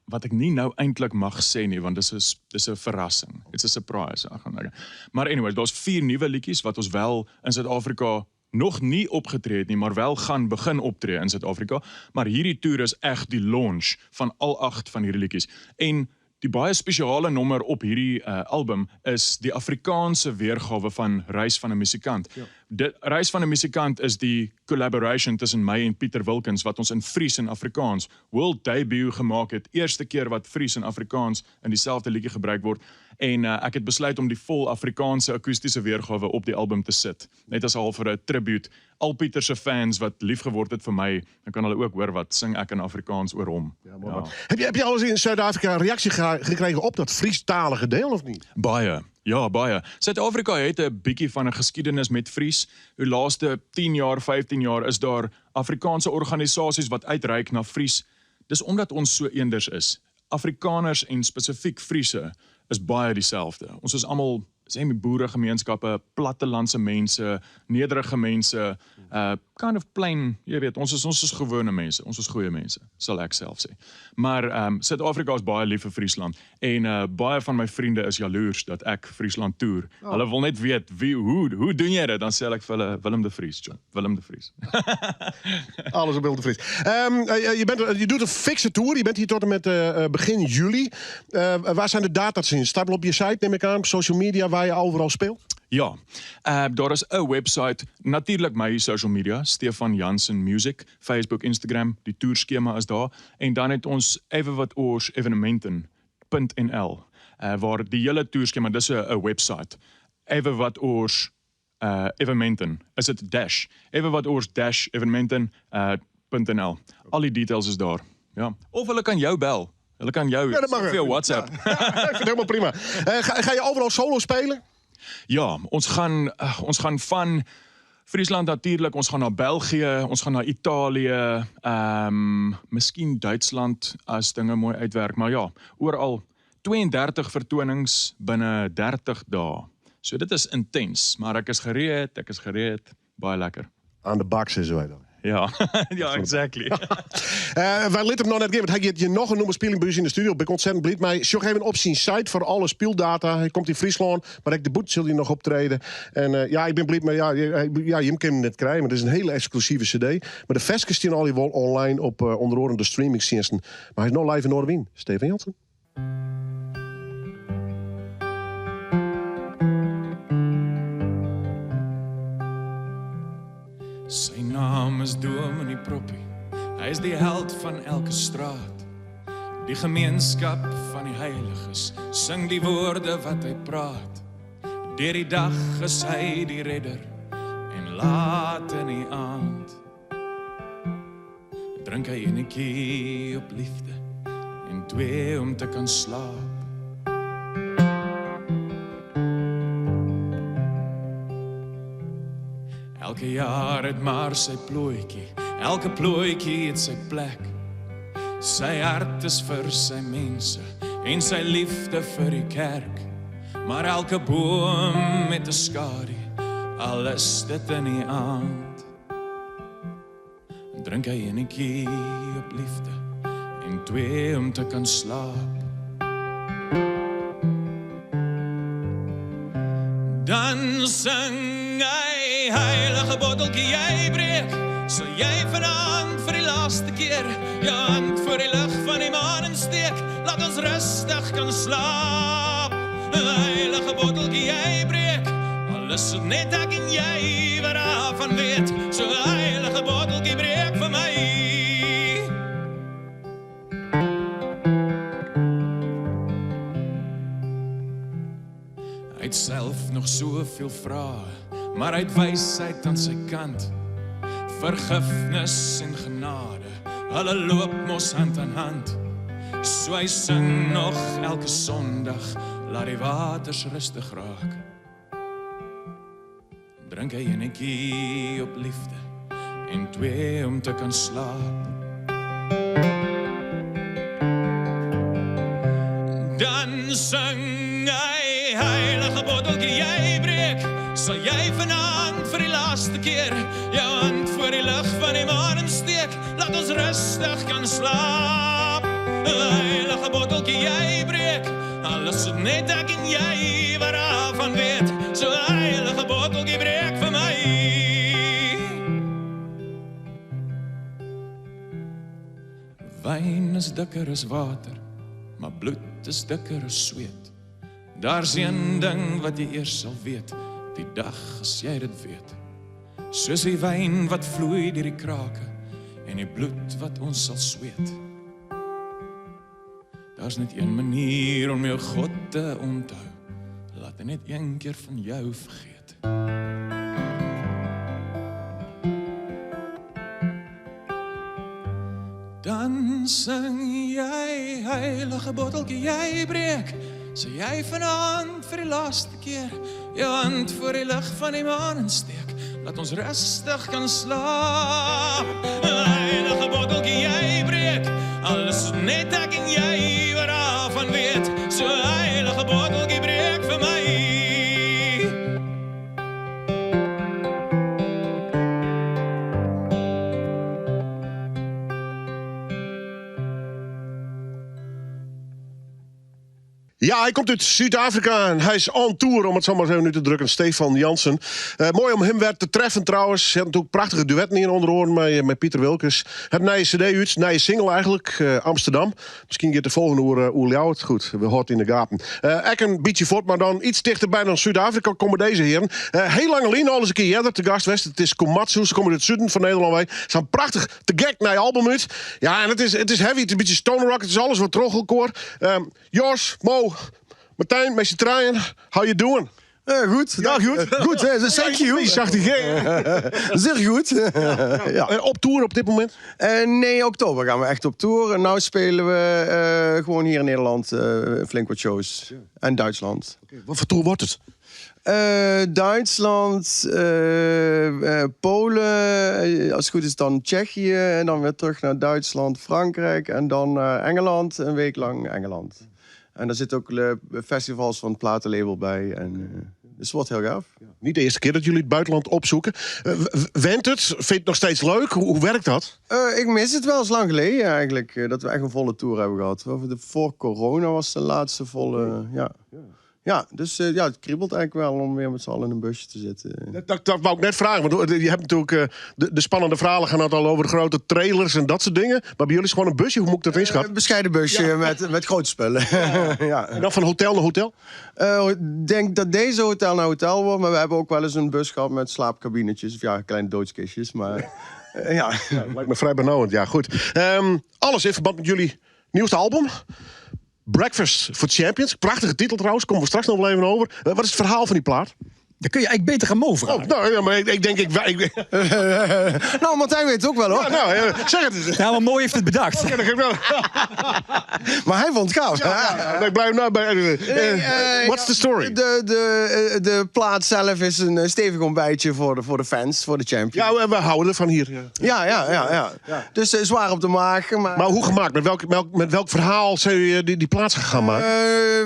wat ek nie nou eintlik mag sê nie, want dis 'n verrassing. It's a surprise. Ag, nou. Maar anyway, daar's 4 nuwe liedjies wat ons wel in Suid-Afrika nog nie opgetree het nie, maar wel gaan begin optree in Suid-Afrika. Maar hierdie toer is eg die launch van al 8 van hierdie liedjies. En die baie spesiale nommer op hierdie album is die Afrikaanse weergawe van Reis van 'n Musikant. De Reis van 'n Musikant is die collaboration tussen my en Pieter Wilkens wat ons in Fries en Afrikaans world debut gemaak het. Eerste keer wat Fries en Afrikaans in dieselfde liedjie gebruik word. En ek het besluit om die vol Afrikaanse akoestiese weergawe op die album te sit. Net as half vir 'n tribute. Al Pieter se fans wat lief geword het vir my, dan kan hulle ook hoor wat sing ek in Afrikaans oor hom. Ja, mooi, man. Heb je al eens in Zuid-Afrika een reactie gekregen op dat Friestalige deel of niet? Baie. Ja, baie. Suid-Afrika het 'n bietjie van 'n geskiedenis met Fries. Die laaste 10 jaar, 15 jaar is daar Afrikaanse organisasies wat uitreik na Fries. Dis omdat ons so eenders is. Afrikaners en spesifiek Friese is baie dieselfde. Ons is almal sê my boeregemeenskappe, plattelandse mense, nederige mense, kind of plain, jy weet, ons is gewone mense, ons is goeie mense, sal ek self sê. Maar Suid-Afrika is baie lief vir Friesland en baie van my vriende is jaloers dat ek Friesland toer. Oh. Hulle wil net weet wie hoe doen jy dit? Dan sê ek vir hulle Willem de Vries, John. Willem de Vries. Alles op Willem de Vries. Je doet een fikse tour. Je bent hier tot en met begin juli. Waar zijn de data te zien? Staat op je site, neem ik aan, social media, waar je overal speelt? Ja, daar is 'n website, natuurlik my social media, Stefan Jansen Music, Facebook, Instagram, die toerskema is daar en dan het ons ewe wat oors evenementen.nl waar die hele toerskema, dis 'n website. Ewe wat oors evenementen, is dit dash, ewe wat oors dash evenementen .nl. Al die details is daar. Ja. Of hulle kan jou bel. Hulle kan jou Ja, dat mag via WhatsApp. Ja, ik vind het helemaal prima. Ga je overal solo spelen? Ja, ons gaan van Friesland natuurlik, ons gaan na België, ons gaan na Italië, miskien Duitsland as dinge mooi uitwerk, maar ja, oral 32 vertonings binne 30 dae. So dit is intens, maar ek is gereed, ek is gereed, baie lekker. Aan de bak, zeggen wij dan. Ja, ja, exactly. Wy litte him noch net gean, want hy giet hjir noch in nûmer spyljen by ús yn de studio. Bin ik ontzettend bliid mei. Sjoch even op syn site foar alle spyldata. Hy komt yn Fryslân, mar ek dêrbûten sil hy noch optrede. En eh, ja, ik bin bliid mei. Ja, ja, jim kinne him net krije, mar it is in hele eksklusive CD. Mar de ferskes stean allegear wol online op eh, ûnder oaren de streamingtsjinsten. Mar hy is no live yn Noardewyn. Stefan Jansen. Sy naam is Dominee Proppie. Hy is die held van elke straat. Die gemeenskap van die heiliges sing die woorde wat hy praat. Deur die dag is hy die redder en laat in die aand Drink hy enetjie op liefde en twee om te kan slaap. Elke jaar het maar sy plooitjie, elke plooitjie het sy plek. Sy hart is vir sy mense en sy liefde vir die kerk. Maar elke boom met 'n skadu, al is dit in die aand. Drink hy enetjie op liefde en twee om te kan slaap. Dan sing hy heilige botteltjie jy breek. Sal jy vanaand vir die laaste keer jou hand voor die lig van die maan insteek? Laat ons rustig kan slaap. Heilige botteltjie jy breek. Al is dit net ek en jy wat daarvan weet. So heilige botteltjie breek vir my. Hy het self nog soveel vrae, maar hy het wysheid aan sy kant. Vergifnis en genade, hulle loop mos hand aan hand. So hy sing nog elke Sondag, laat die waters rustig raak. Drink hy enetjie op liefde en twee om te kan slaap. Dan sing hy heilige botteltjie jy breek. Sal jy vanaand vir die laaste keer jou hand voor die lig van die maan insteek? Laat ons rustig kan slaap. Heilige botteltjie jy breek. Al is dit net ek en jy wat daarvan weet. So heilige botteltjie breek vir my. Wyn is dikker as water, maar bloed is dikker as sweet. Daar's een ding wat jy eers sal weet, die dag as jy dit weet. Soos die wyn wat vloei deur die krake en die bloed wat ons sal sweet. Daar's net een manier om jou God te onthou. Laat hy net een keer van jou vergeet. Dan sing jy heilige botteltjie jy breek. Sal jy vanaand vir die laaste keer jou hand voor die lig van die maan insteek? Laat ons rustig kan slaap. Heilige botteltjie jy breek. Al is dit net ek en jy wat daarvan weet. So heilige botteltjie breek vir my. Ja, hij komt uit Zuid-Afrika en hij is on tour, om het zo maar eens even nu te drukken. Stefan Jansen. Eh, mooi om hem weer te treffen trouwens. Hij had natuurlijk prachtige duetten hier onder oren met, met Pieter Wilkes. Het nieuwe cd uit, nieuwe single eigenlijk, eh, Amsterdam. Misschien gaat de volgende oer, oer jou het goed. We houden in de gaten. Uh, ek een beetje voort, maar dan iets dichterbij dan Zuid-Afrika komen deze heren. Uh, heel lang alleen al eens een keer eerder te gast geweest. Het is Komatsu, ze komen uit het zuiden van Nederland. Wij. Ze zijn prachtig te gek naar je album uit. Ja, en het is heavy, het is een beetje stoner rock, het is alles wat trochelkoor. Um, Jos, Mo, Martijn, met z'n treien, how you doing? Goed. Ja, goed. Goed, hè, thank you. Zag die G. Zeer goed. Ja. Op tour op dit moment? Nee, oktober gaan we echt op tour. En nu spelen we gewoon hier in Nederland flink wat shows. Ja. En Duitsland. Okay. Wat voor tour wordt het? Duitsland, Polen, als het goed is dan Tsjechië. En dan weer terug naar Duitsland, Frankrijk. En dan naar Engeland, een week lang Engeland. En daar zitten ook festivals van het platenlabel bij. En, Dus het wordt heel gaaf. Niet de eerste keer dat jullie het buitenland opzoeken. Went het? Vind je het nog steeds leuk? Hoe werkt dat? Ik mis het wel eens lang geleden eigenlijk. Dat we echt een volle tour hebben gehad. Voor corona was de laatste volle... Ja. Ja, dus ja, het kriebelt eigenlijk wel om weer met z'n allen in een busje te zitten. Dat wou ik net vragen. Want je hebt natuurlijk de spannende verhalen gaan altijd al over de grote trailers en dat soort dingen. Maar bij jullie is gewoon een busje. Hoe moet ik dat inschatten? Een bescheiden busje met grote spullen. Ja. En dan van hotel naar hotel? Ik denk dat deze hotel naar hotel wordt. Maar we hebben ook wel eens een bus gehad met slaapkabinetjes. Of ja, kleine doodskistjes. Maar ja. Ja, lijkt me vrij benauwend. Ja, goed. Alles in verband met jullie nieuwste album. Breakfast for Champions. Prachtige titel trouwens, komen we straks nog wel even over. Wat is het verhaal van die plaat? Dan kun je eigenlijk beter gaan Mo vragen. Oh, nou, ja, maar ik denk... Nou, Martijn weet het ook wel, hoor. Ja, nou, ja, zeg het eens. Ja, maar Mo heeft het bedacht. Oké, dan ga ik wel. Maar hij vond het gaaf. Ja, ja, ik blijf nou bij... What's the story? De plaat zelf is een stevig ontbijtje voor de fans, voor de champions. Ja, we houden ervan hier. Ja, ja. Dus zwaar op de maag. Maar, maar hoe gemaakt? Met welk verhaal zijn jullie die plaats gaan maken?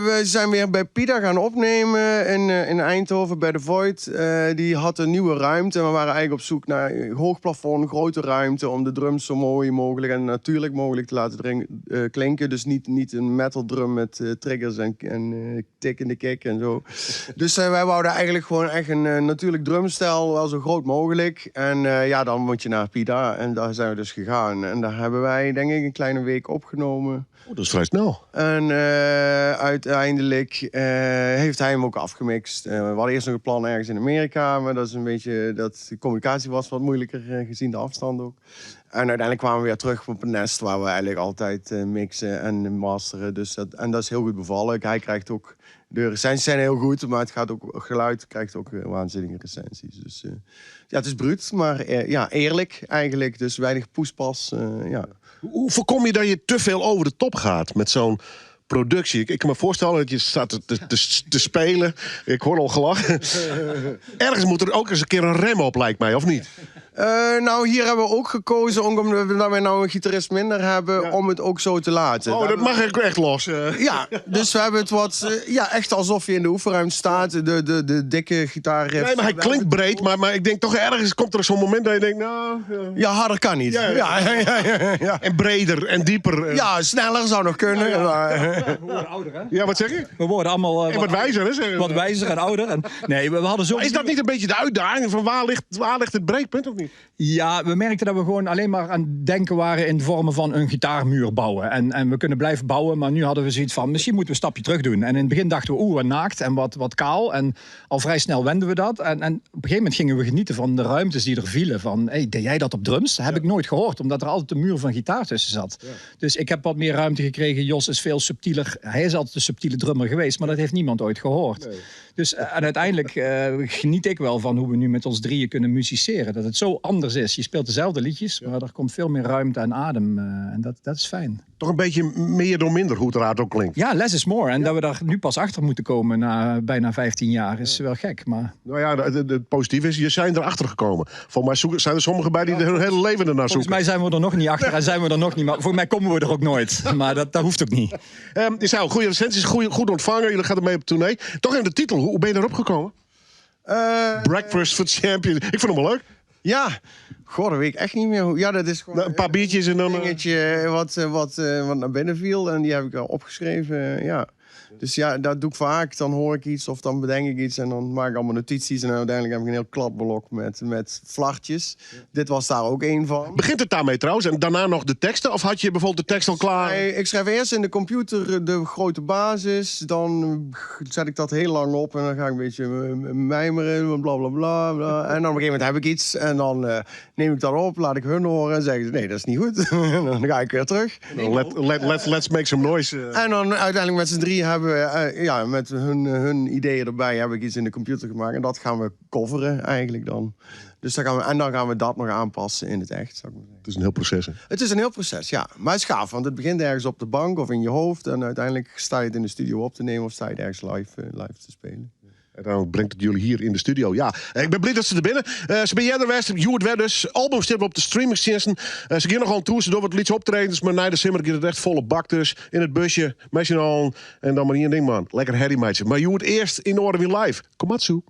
We zijn weer bij Pida gaan opnemen in Eindhoven bij de Void. Die had een nieuwe ruimte en we waren eigenlijk op zoek naar hoog plafond, grote ruimte om de drums zo mooi mogelijk en natuurlijk mogelijk te laten klinken. Dus niet een metal drum met triggers en tikkende kick en zo. Dus wij wouden eigenlijk gewoon echt een natuurlijk drumstel, wel zo groot mogelijk. En ja, dan moet je naar Pida en daar zijn we dus gegaan. En daar hebben wij denk ik een kleine week opgenomen. Oh, dat is vrij snel. En uiteindelijk heeft hij hem ook afgemixt. We hadden eerst nog een plan ergens in Amerika, maar dat is een beetje, dat de communicatie was wat moeilijker gezien de afstand ook. En uiteindelijk kwamen we weer terug op het nest waar we eigenlijk altijd mixen en masteren. Dus dat is heel goed bevallen. Hij krijgt ook, de recensies zijn heel goed, maar het gaat ook, geluid krijgt ook waanzinnige recensies. Dus ja, het is bruut, maar ja, eerlijk eigenlijk. Dus weinig poespas. Ja. Hoe voorkom je dat je te veel over de top gaat met zo'n productie? Ik kan me voorstellen dat je staat te spelen. Ik hoor al gelachen. Ergens moet er ook eens een keer een rem op, lijkt mij, of niet? Nou, hier hebben we ook gekozen, omdat wij nou een gitarist minder hebben, om het ook zo te laten. Oh, dat mag ik echt los. Ja, dus we hebben het wat, ja, echt alsof je in de oefenruimte staat, de dikke gitaarriff. Nee, maar hij klinkt breed, maar ik denk toch ergens komt er zo'n moment dat je denkt, nou... Ja, harder kan niet. Ja. Ja. En breder en dieper. Ja, sneller zou nog kunnen. Ja. Maar... We worden ouder, hè? Ja, wat zeg je? We worden allemaal... en wat wijzer, hè? Zeg. Wat wijzer en ouder. En, nee, we hadden zo... Maar is dat niet een beetje de uitdaging van waar ligt het breekpunt, of niet? Ja, we merkten dat we gewoon alleen maar aan het denken waren in de vormen van een gitaarmuur bouwen. En we kunnen blijven bouwen, maar nu hadden we zoiets van, misschien moeten we een stapje terug doen. En in het begin dachten we, oeh, wat naakt en wat kaal. En al vrij snel wenden we dat. En op een gegeven moment gingen we genieten van de ruimtes die er vielen. Van, hey, deed jij dat op drums? Dat heb ik nooit gehoord, omdat er altijd een muur van gitaar tussen zat. Ja. Dus ik heb wat meer ruimte gekregen. Jos is veel subtieler. Hij is altijd een subtiele drummer geweest, maar dat heeft niemand ooit gehoord. Nee. Dus en uiteindelijk geniet ik wel van hoe we nu met ons drieën kunnen musiceren. Dat het zo anders is. Je speelt dezelfde liedjes, maar er komt veel meer ruimte en adem. En dat is fijn. Toch een beetje meer door minder, hoe het eruit ook klinkt. Ja, less is more. En dat we daar nu pas achter moeten komen na bijna 15 jaar is wel gek. Maar... Nou ja, het positieve is, je zijn erachter gekomen. Volgens mij zijn er sommigen bij die hun hele leven ernaar zoeken. Volgens mij zijn we er nog niet achter en zijn we er nog niet. Maar voor mij komen we er ook nooit. Maar dat hoeft ook niet. Je zei al, goede recensies, goed ontvangen. Jullie gaan ermee op tournee. Toch even de titel. Hoe ben je daarop gekomen? Breakfast for Champions. Ik vond hem wel leuk. Ja, goh, dat weet ik echt niet meer. Ja, dat is gewoon nou, een paar biertjes en dan... Een dingetje wat naar binnen viel en die heb ik al opgeschreven, ja. Dus ja, dat doe ik vaak. Dan hoor ik iets of dan bedenk ik iets en dan maak ik allemaal notities. En uiteindelijk heb ik een heel kladblok met flartjes. Ja. Dit was daar ook één van. Begint het daarmee trouwens? En daarna nog de teksten? Of had je bijvoorbeeld de tekst al klaar? Nee, ik schrijf eerst in de computer de grote basis. Dan zet ik dat heel lang op en dan ga ik een beetje mijmeren, bla bla bla, bla. En dan op een gegeven moment heb ik iets en dan neem ik dat op, laat ik hun horen en zeggen ze nee, dat is niet goed. En dan ga ik weer terug. Let's make some noise. En dan uiteindelijk met z'n drie hebben we, ja, met hun ideeën erbij heb ik iets in de computer gemaakt. En dat gaan we coveren eigenlijk dan. Dus dan gaan we, en dan gaan we dat nog aanpassen in het echt. Zou ik maar zeggen. Het is een heel proces, hè? Het is een heel proces, ja. Maar het is gaaf, want het begint ergens op de bank of in je hoofd. En uiteindelijk sta je het in de studio op te nemen of sta je het ergens live te spelen. Uiteindelijk brengt het jullie hier in de studio. Ja, ik ben blij dat ze er binnen. Ze ben earder west, hjoed wer dus. Album stiet op de streamingtsjinsten. Se gean noch oan tour, se dogge wat lytse optredens. Mar nei de simmer giet it echt folle bak dus. Yn it busje, mei syn allen. En dan mar ien ding, man. Lekker herrie meitsje. Mar hjoed earst yn Noardewyn Live. Komatsu.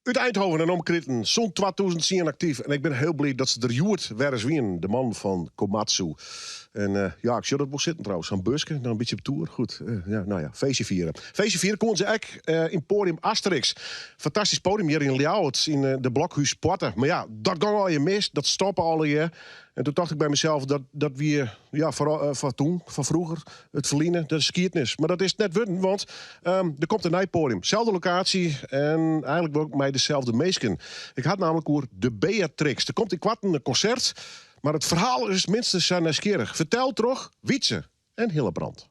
Út Eindhoven en omkriten, sûnt 2010 aktyf. En ik bin hiel bliid dat se der hjoed wer ris wienen, de mannen fan Komatsu. En eh, ja, ik sjoch dat wol sitten trouwens. Sa'n buske, dan in bytsje op toer. Goed, eh, ja, nou ja, feestje fiere. Feestje fiere koenen se ek eh, yn Podium Asterix. Fantastysk podium hjir yn Ljouwert, yn eh, de Blokhúspoarte. Mar ja, dat gong allegear mis, dat stoppe allegear. En toen tocht ik by mysels, dat, dat wie ja, foar, eh, foar toen, fan froeger, it ferline, dat is skiednis. Mar dat is it net wurden, want ehm, der komt in nij podium. Selde lokaasje en eigenlik wol mei deselde minsken. Ik ha it nammentlik oer de Beatrix. Der komt ynkoarten in konsert, mar it ferhaal is minstens sa nijsgjirrich. Ferteld troch Wietse en Hillebrand.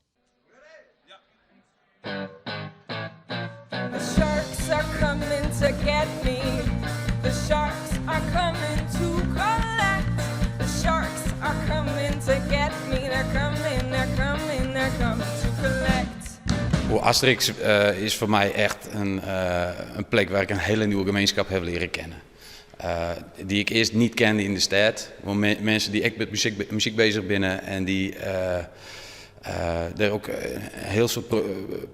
The sharks are coming to get me. The sharks are coming to collect. The sharks are coming to get me. They're coming, they're coming, they're coming to collect. O, Asterix eh, is voor mij echt een, eh, een plek waar ik een hele nieuwe gemeenschap heb leren kennen. Eh, die ik eerst niet kende in de stad. Want me- mensen die echt met muziek, muziek bezig binnen en die eh, eh, daar ook heel veel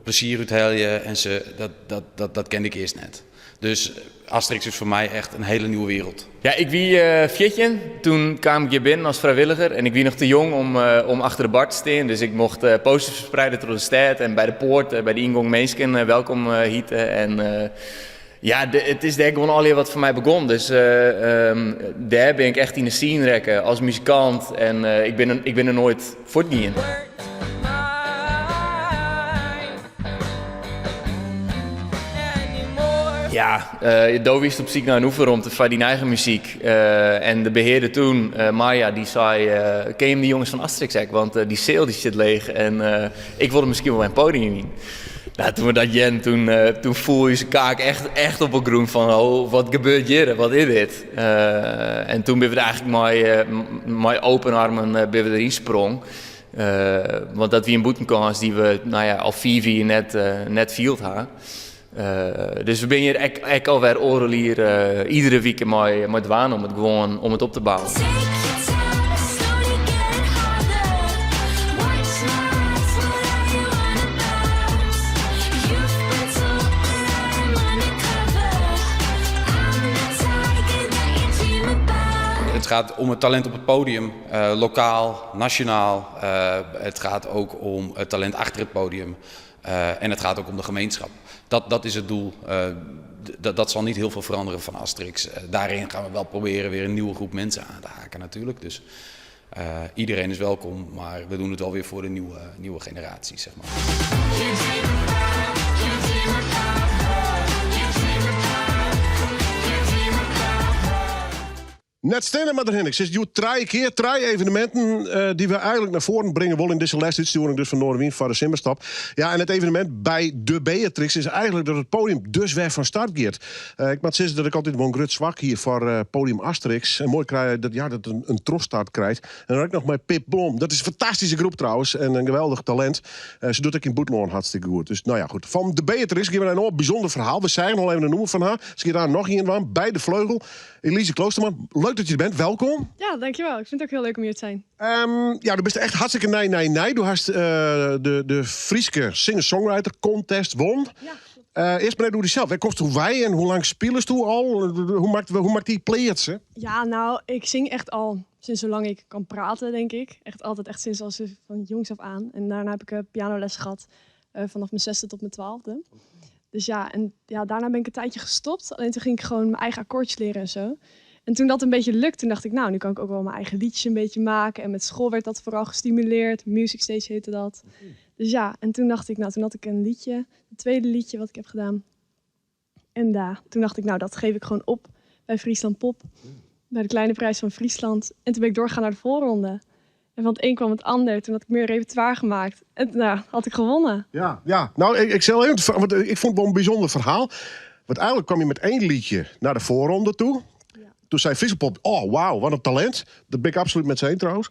plezier uit halen. En ze, dat, dat, dat, dat kende ik eerst net. Dus Asterix is voor mij echt een hele nieuwe wereld. Ja, ik wie 14. Toen kwam ik hier binnen als vrijwilliger en ik wie nog te jong om, om achter de bar te staan. Dus ik mocht posters verspreiden door de stad en bij de poort, bij de ingang mensen welkom hieten. En ja, het is denk ik gewoon al wat voor mij begon. Dus daar ben ik echt in de scene rekken als muzikant. En ik ben er nooit voortgegaan. Ja, uh, is op zoek naar een oefenruimte voor die eigen muziek. En de beheerder toen, Maya, die zei: Ken je hem die jongens van Asterix ook? Want die zaal die zit leeg en ik wilde misschien wel mijn podium in. Nou, toen we dat jen, toen, toen voel je zijn kaak echt, echt op het groen van, oh, wat gebeurt hier? Wat is dit? En toen ben we er eigenlijk met open armen ben we erin sprong. Want dat wie een boetenkans die we, nou ja, al 4 jaar net field hadden. Dus we zijn hier echt alweer oralier iedere week met dwaan om het gewoon om het op te bouwen. Slowly get harder. Watch my eyes, what are you on about? You've been told that I'm undercover. I'm the tiger that you dream about. Het gaat om het talent op het podium, lokaal, nationaal. Het gaat ook om het talent achter het podium. En het gaat ook om de gemeenschap. Dat is het doel. Dat zal niet heel veel veranderen van Asterix. Daarin gaan we wel proberen weer een nieuwe groep mensen aan te haken natuurlijk. Dus iedereen is welkom, maar we doen het wel weer voor de nieuwe generatie, zeg maar. You dream about, you dream about her. You dream about, you dream about her. Net stennen maar erin. Ik zeg, joh, drie keer, drie evenementen die we eigenlijk naar voren brengen willen in deze laatste uitsturing dus van Noardewyn voor de Simmerstap. Ja, en het evenement bij de Beatrix is eigenlijk dat het podium dus weer van start gaat. Ik moet zeggen dat ik altijd wel een groot zwak hier voor podium Asterix. En mooi krijg dat, ja, dat een troststart krijgt. En dan heb ik nog met Pip Blom. Dat is een fantastische groep trouwens en een geweldig talent. Ze doet ook in Boetlân hartstikke goed. Dus nou ja, goed. Van de Beatrix geven we een enorm bijzonder verhaal. We zijn al even de noemen van haar. Ze gaat daar nog een van bij de vleugel. Elise Kloosterman, leuk dat je er bent. Welkom. Ja, dankjewel. Ik vind het ook heel leuk om hier te zijn. Ja, du bist echt hartstikke nee, nee, nee. Du hast de Fryske singer-songwriter contest won. Ja. Eerst maar even door jezelf. Waar komt hoe wij en hoe lang spelen du al? Hoe maakt die players? Hè? Ja, nou, ik zing echt al sinds zolang ik kan praten, denk ik. Echt altijd, echt sinds als van jongs af aan. En daarna heb ik pianoles gehad vanaf mijn 6e tot mijn 12e. Dus ja, en ja, daarna ben ik een tijdje gestopt. Alleen toen ging ik gewoon mijn eigen akkoordjes leren en zo. En toen dat een beetje lukte, toen dacht ik, nou, nu kan ik ook wel mijn eigen liedjes een beetje maken. En met school werd dat vooral gestimuleerd. Music Stage heette dat. Dus ja, en toen dacht ik, nou, toen had ik een liedje. Het tweede liedje wat ik heb gedaan. En daar, toen dacht ik, nou, dat geef ik gewoon op bij Friesland Pop. Bij de Kleine Prijs van Friesland. En toen ben ik doorgegaan naar de voorronde. En van het een kwam het ander. Toen had ik meer repertoire gemaakt. En toen, nou, had ik gewonnen. Ja, ja. Nou, ik zal even, want ik vond het wel een bijzonder verhaal. Want eigenlijk kwam je met één liedje naar de voorronde toe. Toen zei Friesland Pop, oh wauw, wat een talent. Dat ben ik absoluut met z'n één trouwens.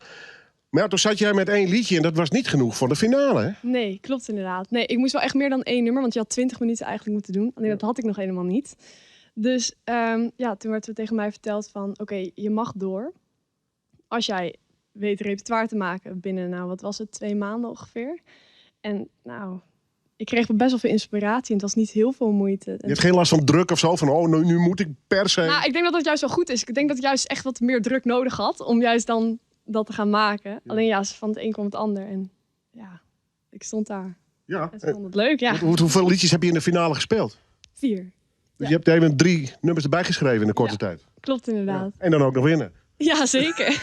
Maar ja, toen zat jij met één liedje en dat was niet genoeg voor de finale, hè? Nee, klopt inderdaad. Nee, ik moest wel echt meer dan één nummer, want je had 20 minuten eigenlijk moeten doen. Alleen dat had ik nog helemaal niet. Dus ja, toen werd er tegen mij verteld van, oké, je mag door. Als jij weet repertoire te maken binnen, nou, wat was het, 2 maanden ongeveer. En nou, ik kreeg best wel veel inspiratie en het was niet heel veel moeite. Je hebt geen last van druk of zo? Van oh, nu moet ik per se. Nou, ik denk dat dat juist wel goed is. Ik denk dat ik juist echt wat meer druk nodig had om juist dan dat te gaan maken. Alleen ja, van het een kwam het ander. En ja, ik stond daar. Ja. En ze vonden het leuk, ja. Hoeveel liedjes heb je in de finale gespeeld? 4. Dus je hebt even 3 nummers erbij geschreven in een korte tijd. Klopt inderdaad. En dan ook nog winnen. Ja, zeker.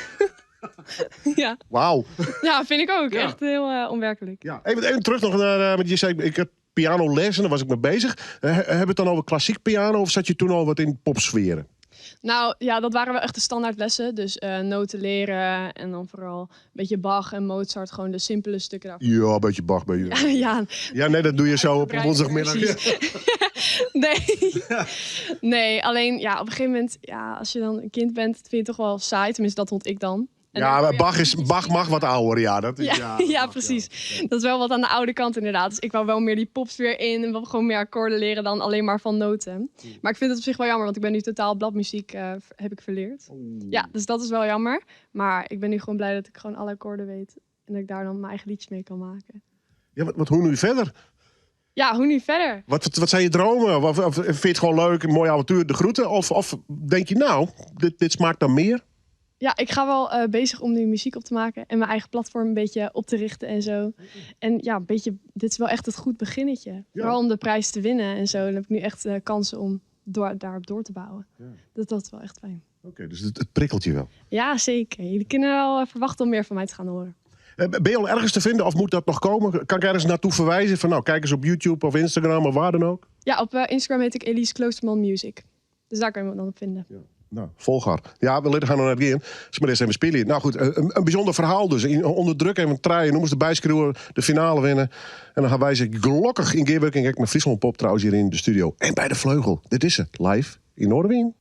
ja. Wauw. Ja, vind ik ook. Echt heel onwerkelijk. Ja. Even terug nog naar, want je zei, ik had pianoles en daar was ik mee bezig. Hebben we het dan over klassiek piano of zat je toen al wat in popsferen? Nou ja, dat waren wel echt de standaardlessen. Dus noten leren en dan vooral een beetje Bach en Mozart. Gewoon de simpele stukken daarvan. Ja, een beetje Bach bij je. Ja. Ja, nee, dat doe je zo op woensdagmiddag. Nee. Nee, alleen ja, op een gegeven moment, ja, als je dan een kind bent, vind je het toch wel saai. Tenminste, dat vond ik dan. En ja, maar Bach mag wat ouder, ja. Dat is, ja, ja, precies. Ja. Dat is wel wat aan de oude kant inderdaad. Dus ik wou wel meer die popsfeer in en wat gewoon meer akkoorden leren dan alleen maar van noten. Maar ik vind het op zich wel jammer, want ik ben nu totaal bladmuziek heb ik verleerd. Oh. Ja, dus dat is wel jammer. Maar ik ben nu gewoon blij dat ik gewoon alle akkoorden weet en dat ik daar dan mijn eigen liedjes mee kan maken. Ja, wat hoe nu verder? Ja, hoe nu verder? Wat zijn je dromen? Of vind je het gewoon leuk, een mooi avontuur, de groeten? Of denk je nou, dit smaakt naar meer? Ja, ik ga wel bezig om nu muziek op te maken en mijn eigen platform een beetje op te richten en zo. En ja, een beetje, dit is wel echt het goed beginnetje. Ja. Vooral om de prijs te winnen en zo. Dan heb ik nu echt kansen om daarop door te bouwen. Ja. Dat is wel echt fijn. Oké, dus het prikkelt je wel? Ja, zeker. Jullie kunnen wel verwachten om meer van mij te gaan horen. Ben je al ergens te vinden of moet dat nog komen? Kan ik ergens naartoe verwijzen? Van nou, kijk eens op YouTube of Instagram of waar dan ook? Ja, op Instagram heet ik Elise Kloosterman Music. Dus daar kan je me dan op vinden. Ja. Nou, volg haar. Ja, we gaan nog net in. Dus maar eerst even spelen. Nou goed, een bijzonder verhaal dus. Onder druk even treien, noem eens de bijschreeuwen, de finale winnen. En dan gaan wij ze gelukkig in gearworking. Kijk, met Friesland Pop trouwens hier in de studio. En bij de Vleugel. Dit is het, live in Noardewyn.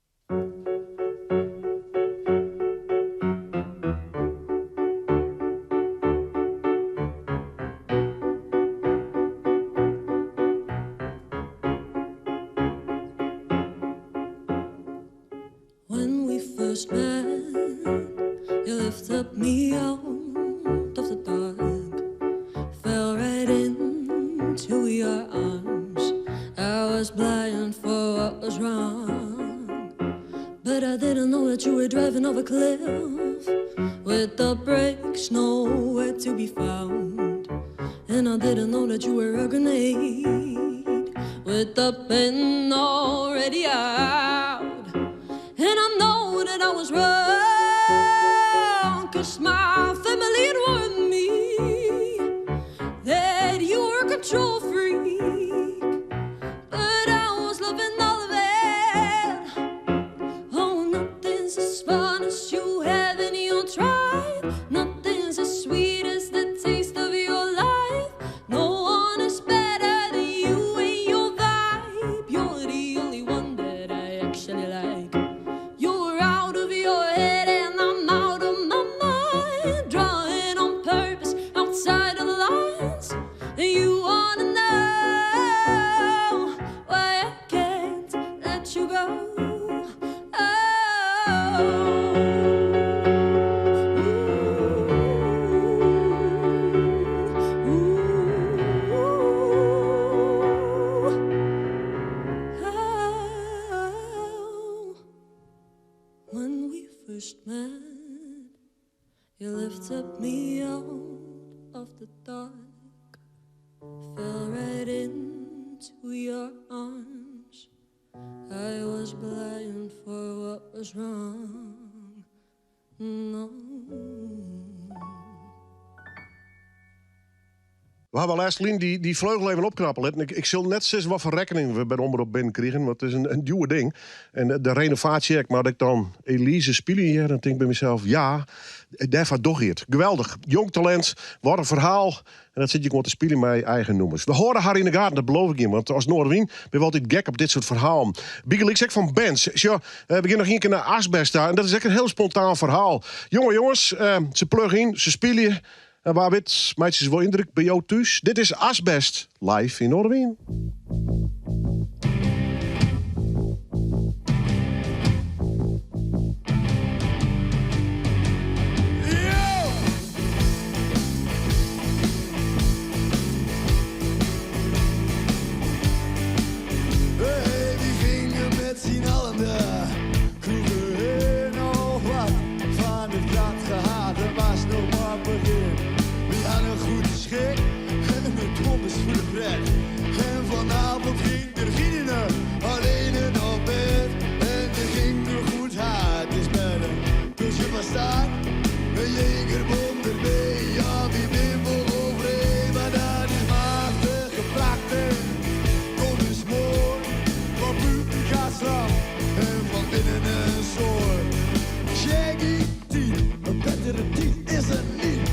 We hebben laatst Lien die vleugel even opknappen. En ik zal net zes wat voor rekening we bij de omroep binnenkrijgen. Want het is een duwe ding. En de renovatie, maar dat ik dan Elise spelen hier, dan denk ik bij mezelf, ja, daarvan doch het. Geweldig. Jong talent, wat een verhaal. En dat zit je gewoon te spelen met eigen noemers. We horen haar in de gaten, dat beloof ik je. Want als Noardewyn ben we altijd gek op dit soort verhalen. Bigel, ik zeg van bands. Ja, we beginnen nog één keer naar Asbest daar. En dat is echt een heel spontaan verhaal. Jonge jongens, ze pluggen in, ze spelen. En waar wit, meisjes wel indruk bij jou thuis. Dit is Asbest, live in Noardewyn. Vanavond ging er geen alleen op bed. En er ging een goed haard is met een kusje van staan. Een jegerbom erbij, ja wie ben wel overheen. Maar dat is machtig prachtig. Kom eens mooi, van buiten gaat slaan en van binnen een soort. Shaggy 10, een betere 10 is er niet.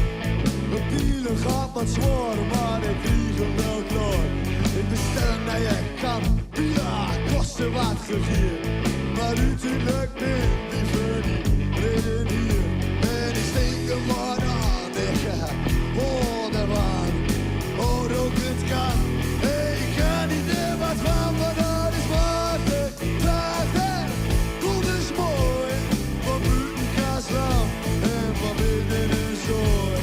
De pielen gaat wat zwaar, maar ik krieg hem wel klaar. Ik bestel een nieuwe kap, ja, kosten wat gegier. Maar uiterlijk ben die voor die reden hier. En ik steek hem maar aan, ik hoor ervan. Oh, rook het kan, ik ga niet er wat van, maar dat is waardig. Prachtig, kom eens mooi, van buiten Kaasland en van binnen een zooi.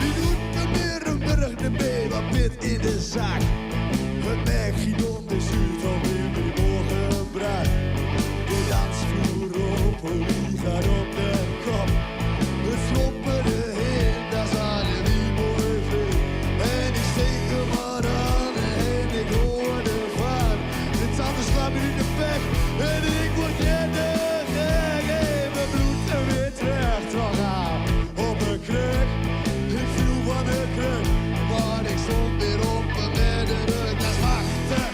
Wie doet me meer een burg de B, wat pit in de zak. Het merk Gidon de zuurt alweer met morgen brak. De dansvloer op, die gaat op de kop. Het slopperde heen, daar zaten wie mooi veel. En ik steek hem maar aan en ik hoorde van. De tanden slaan me in de pek en ik word redder. En mijn bloed er weer terug, terug aan op een kruk. Ik viel van de kruk, maar ik stond weer op en met de rug. Dat is machtig,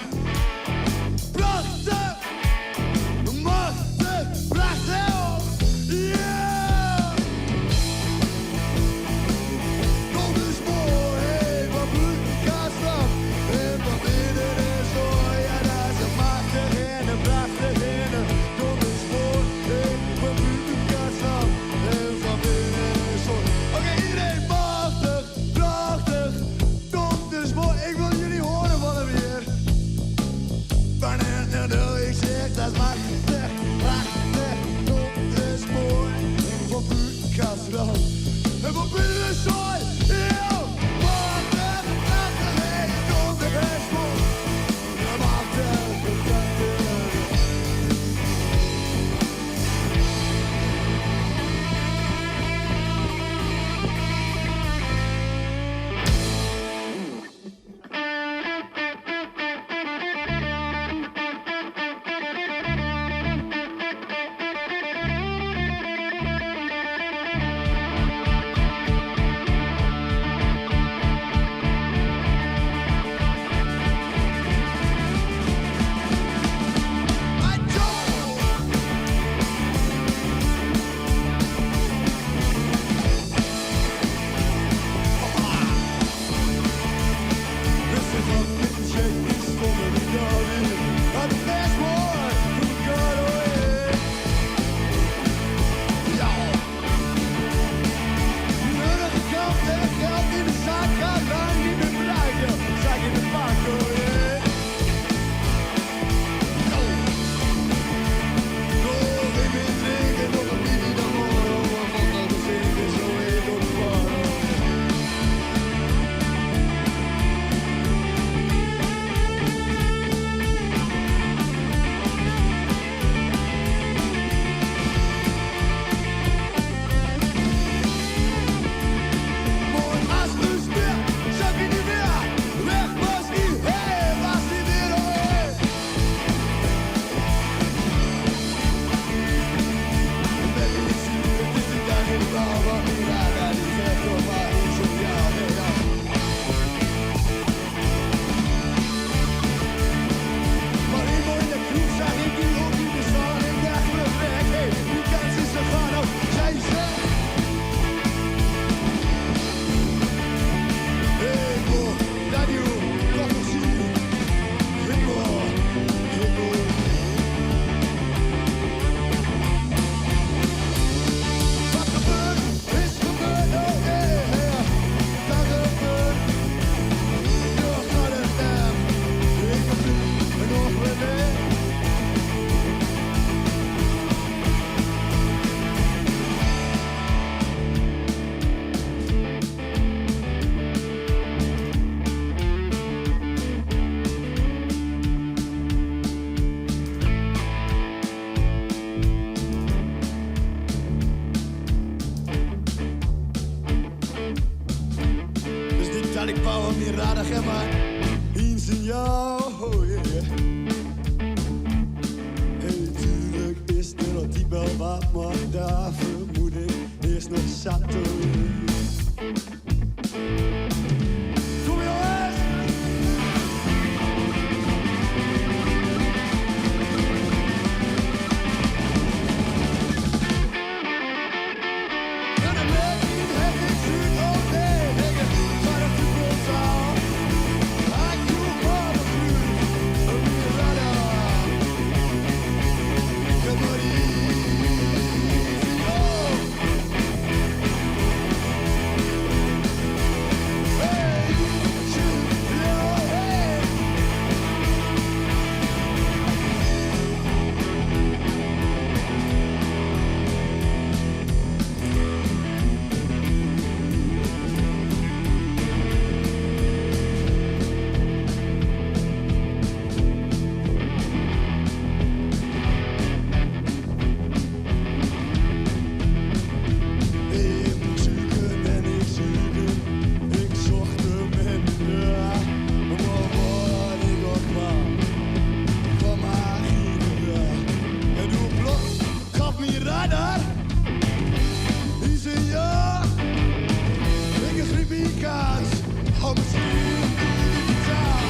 Dat ik bou op myn radar en mar eens in jou. Yeah. Hey, tuurlijk is er altijd wel wat, maar daarvoor moet ik eerst nog zat doen. Kom jongens! Ik zoeken en ik zoeken, ik zocht hem in de deur. Maar waar ik ook kwam, kwam maar geen deur. En toen plots gaf me radar, die zei ja, ik griep die kans, om misschien die taal.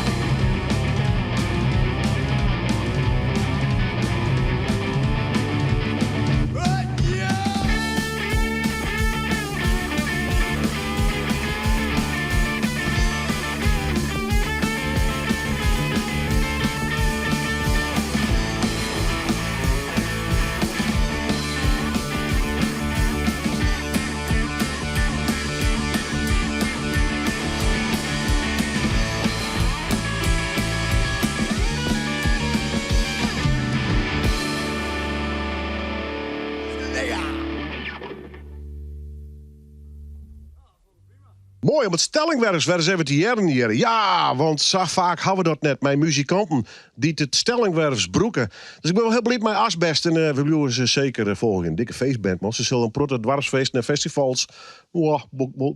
Mooi, om het stellingwerks werden ze even te jaren hier. Ja, want zo vaak hadden we dat net. Mijn muzikanten die het stellingwerfs broeken. Dus ik ben wel heel blij met mijn asbest. En we blijven ze zeker volgen. Een dikke feestband, man. Ze zullen een protte dwarsfeesten en festivals. Wow,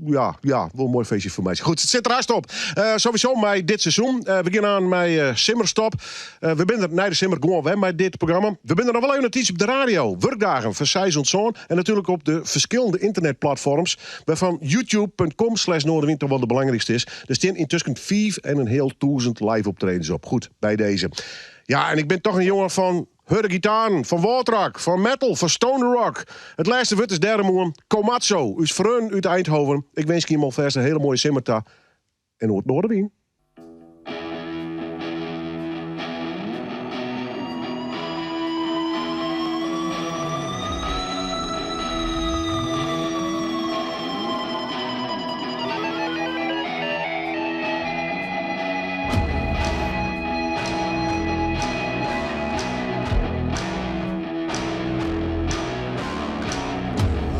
ja, ja, wel een mooi feestje voor mij. Goed, het zit er haast op. Sowieso mij dit seizoen. We gaan aan mijn simmerstop. We zijn er na de simmer gewoon weg met dit programma. We zijn er nog wel even notitie op de radio. Werkdagen van Seis Zoon. En natuurlijk op de verschillende internetplatforms. Waarvan youtube.com slash Noardewyn toch wel de belangrijkste is. Er staan intussen 5.500 live optredens op. Goed, bij deze. Ja, en ik ben toch een jongen van hurde gitaren, van Waterrock, van metal, van stoner rock. Het laatste woord is derde moer. Komatsu, us freun uit Eindhoven. Ik wens je alvast een hele mooie simmerta. En hoort Noardewyn.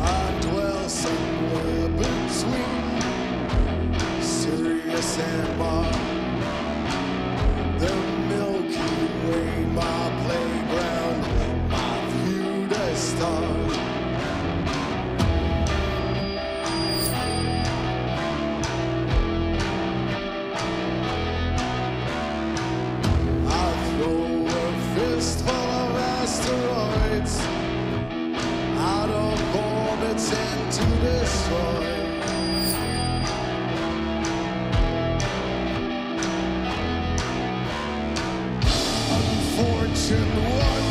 I dwell somewhere between Sirius and Mars. The Milky Way, my playground, my view to stars. I throw a fistful of asteroids out of orbits and to destroy. Unfortunate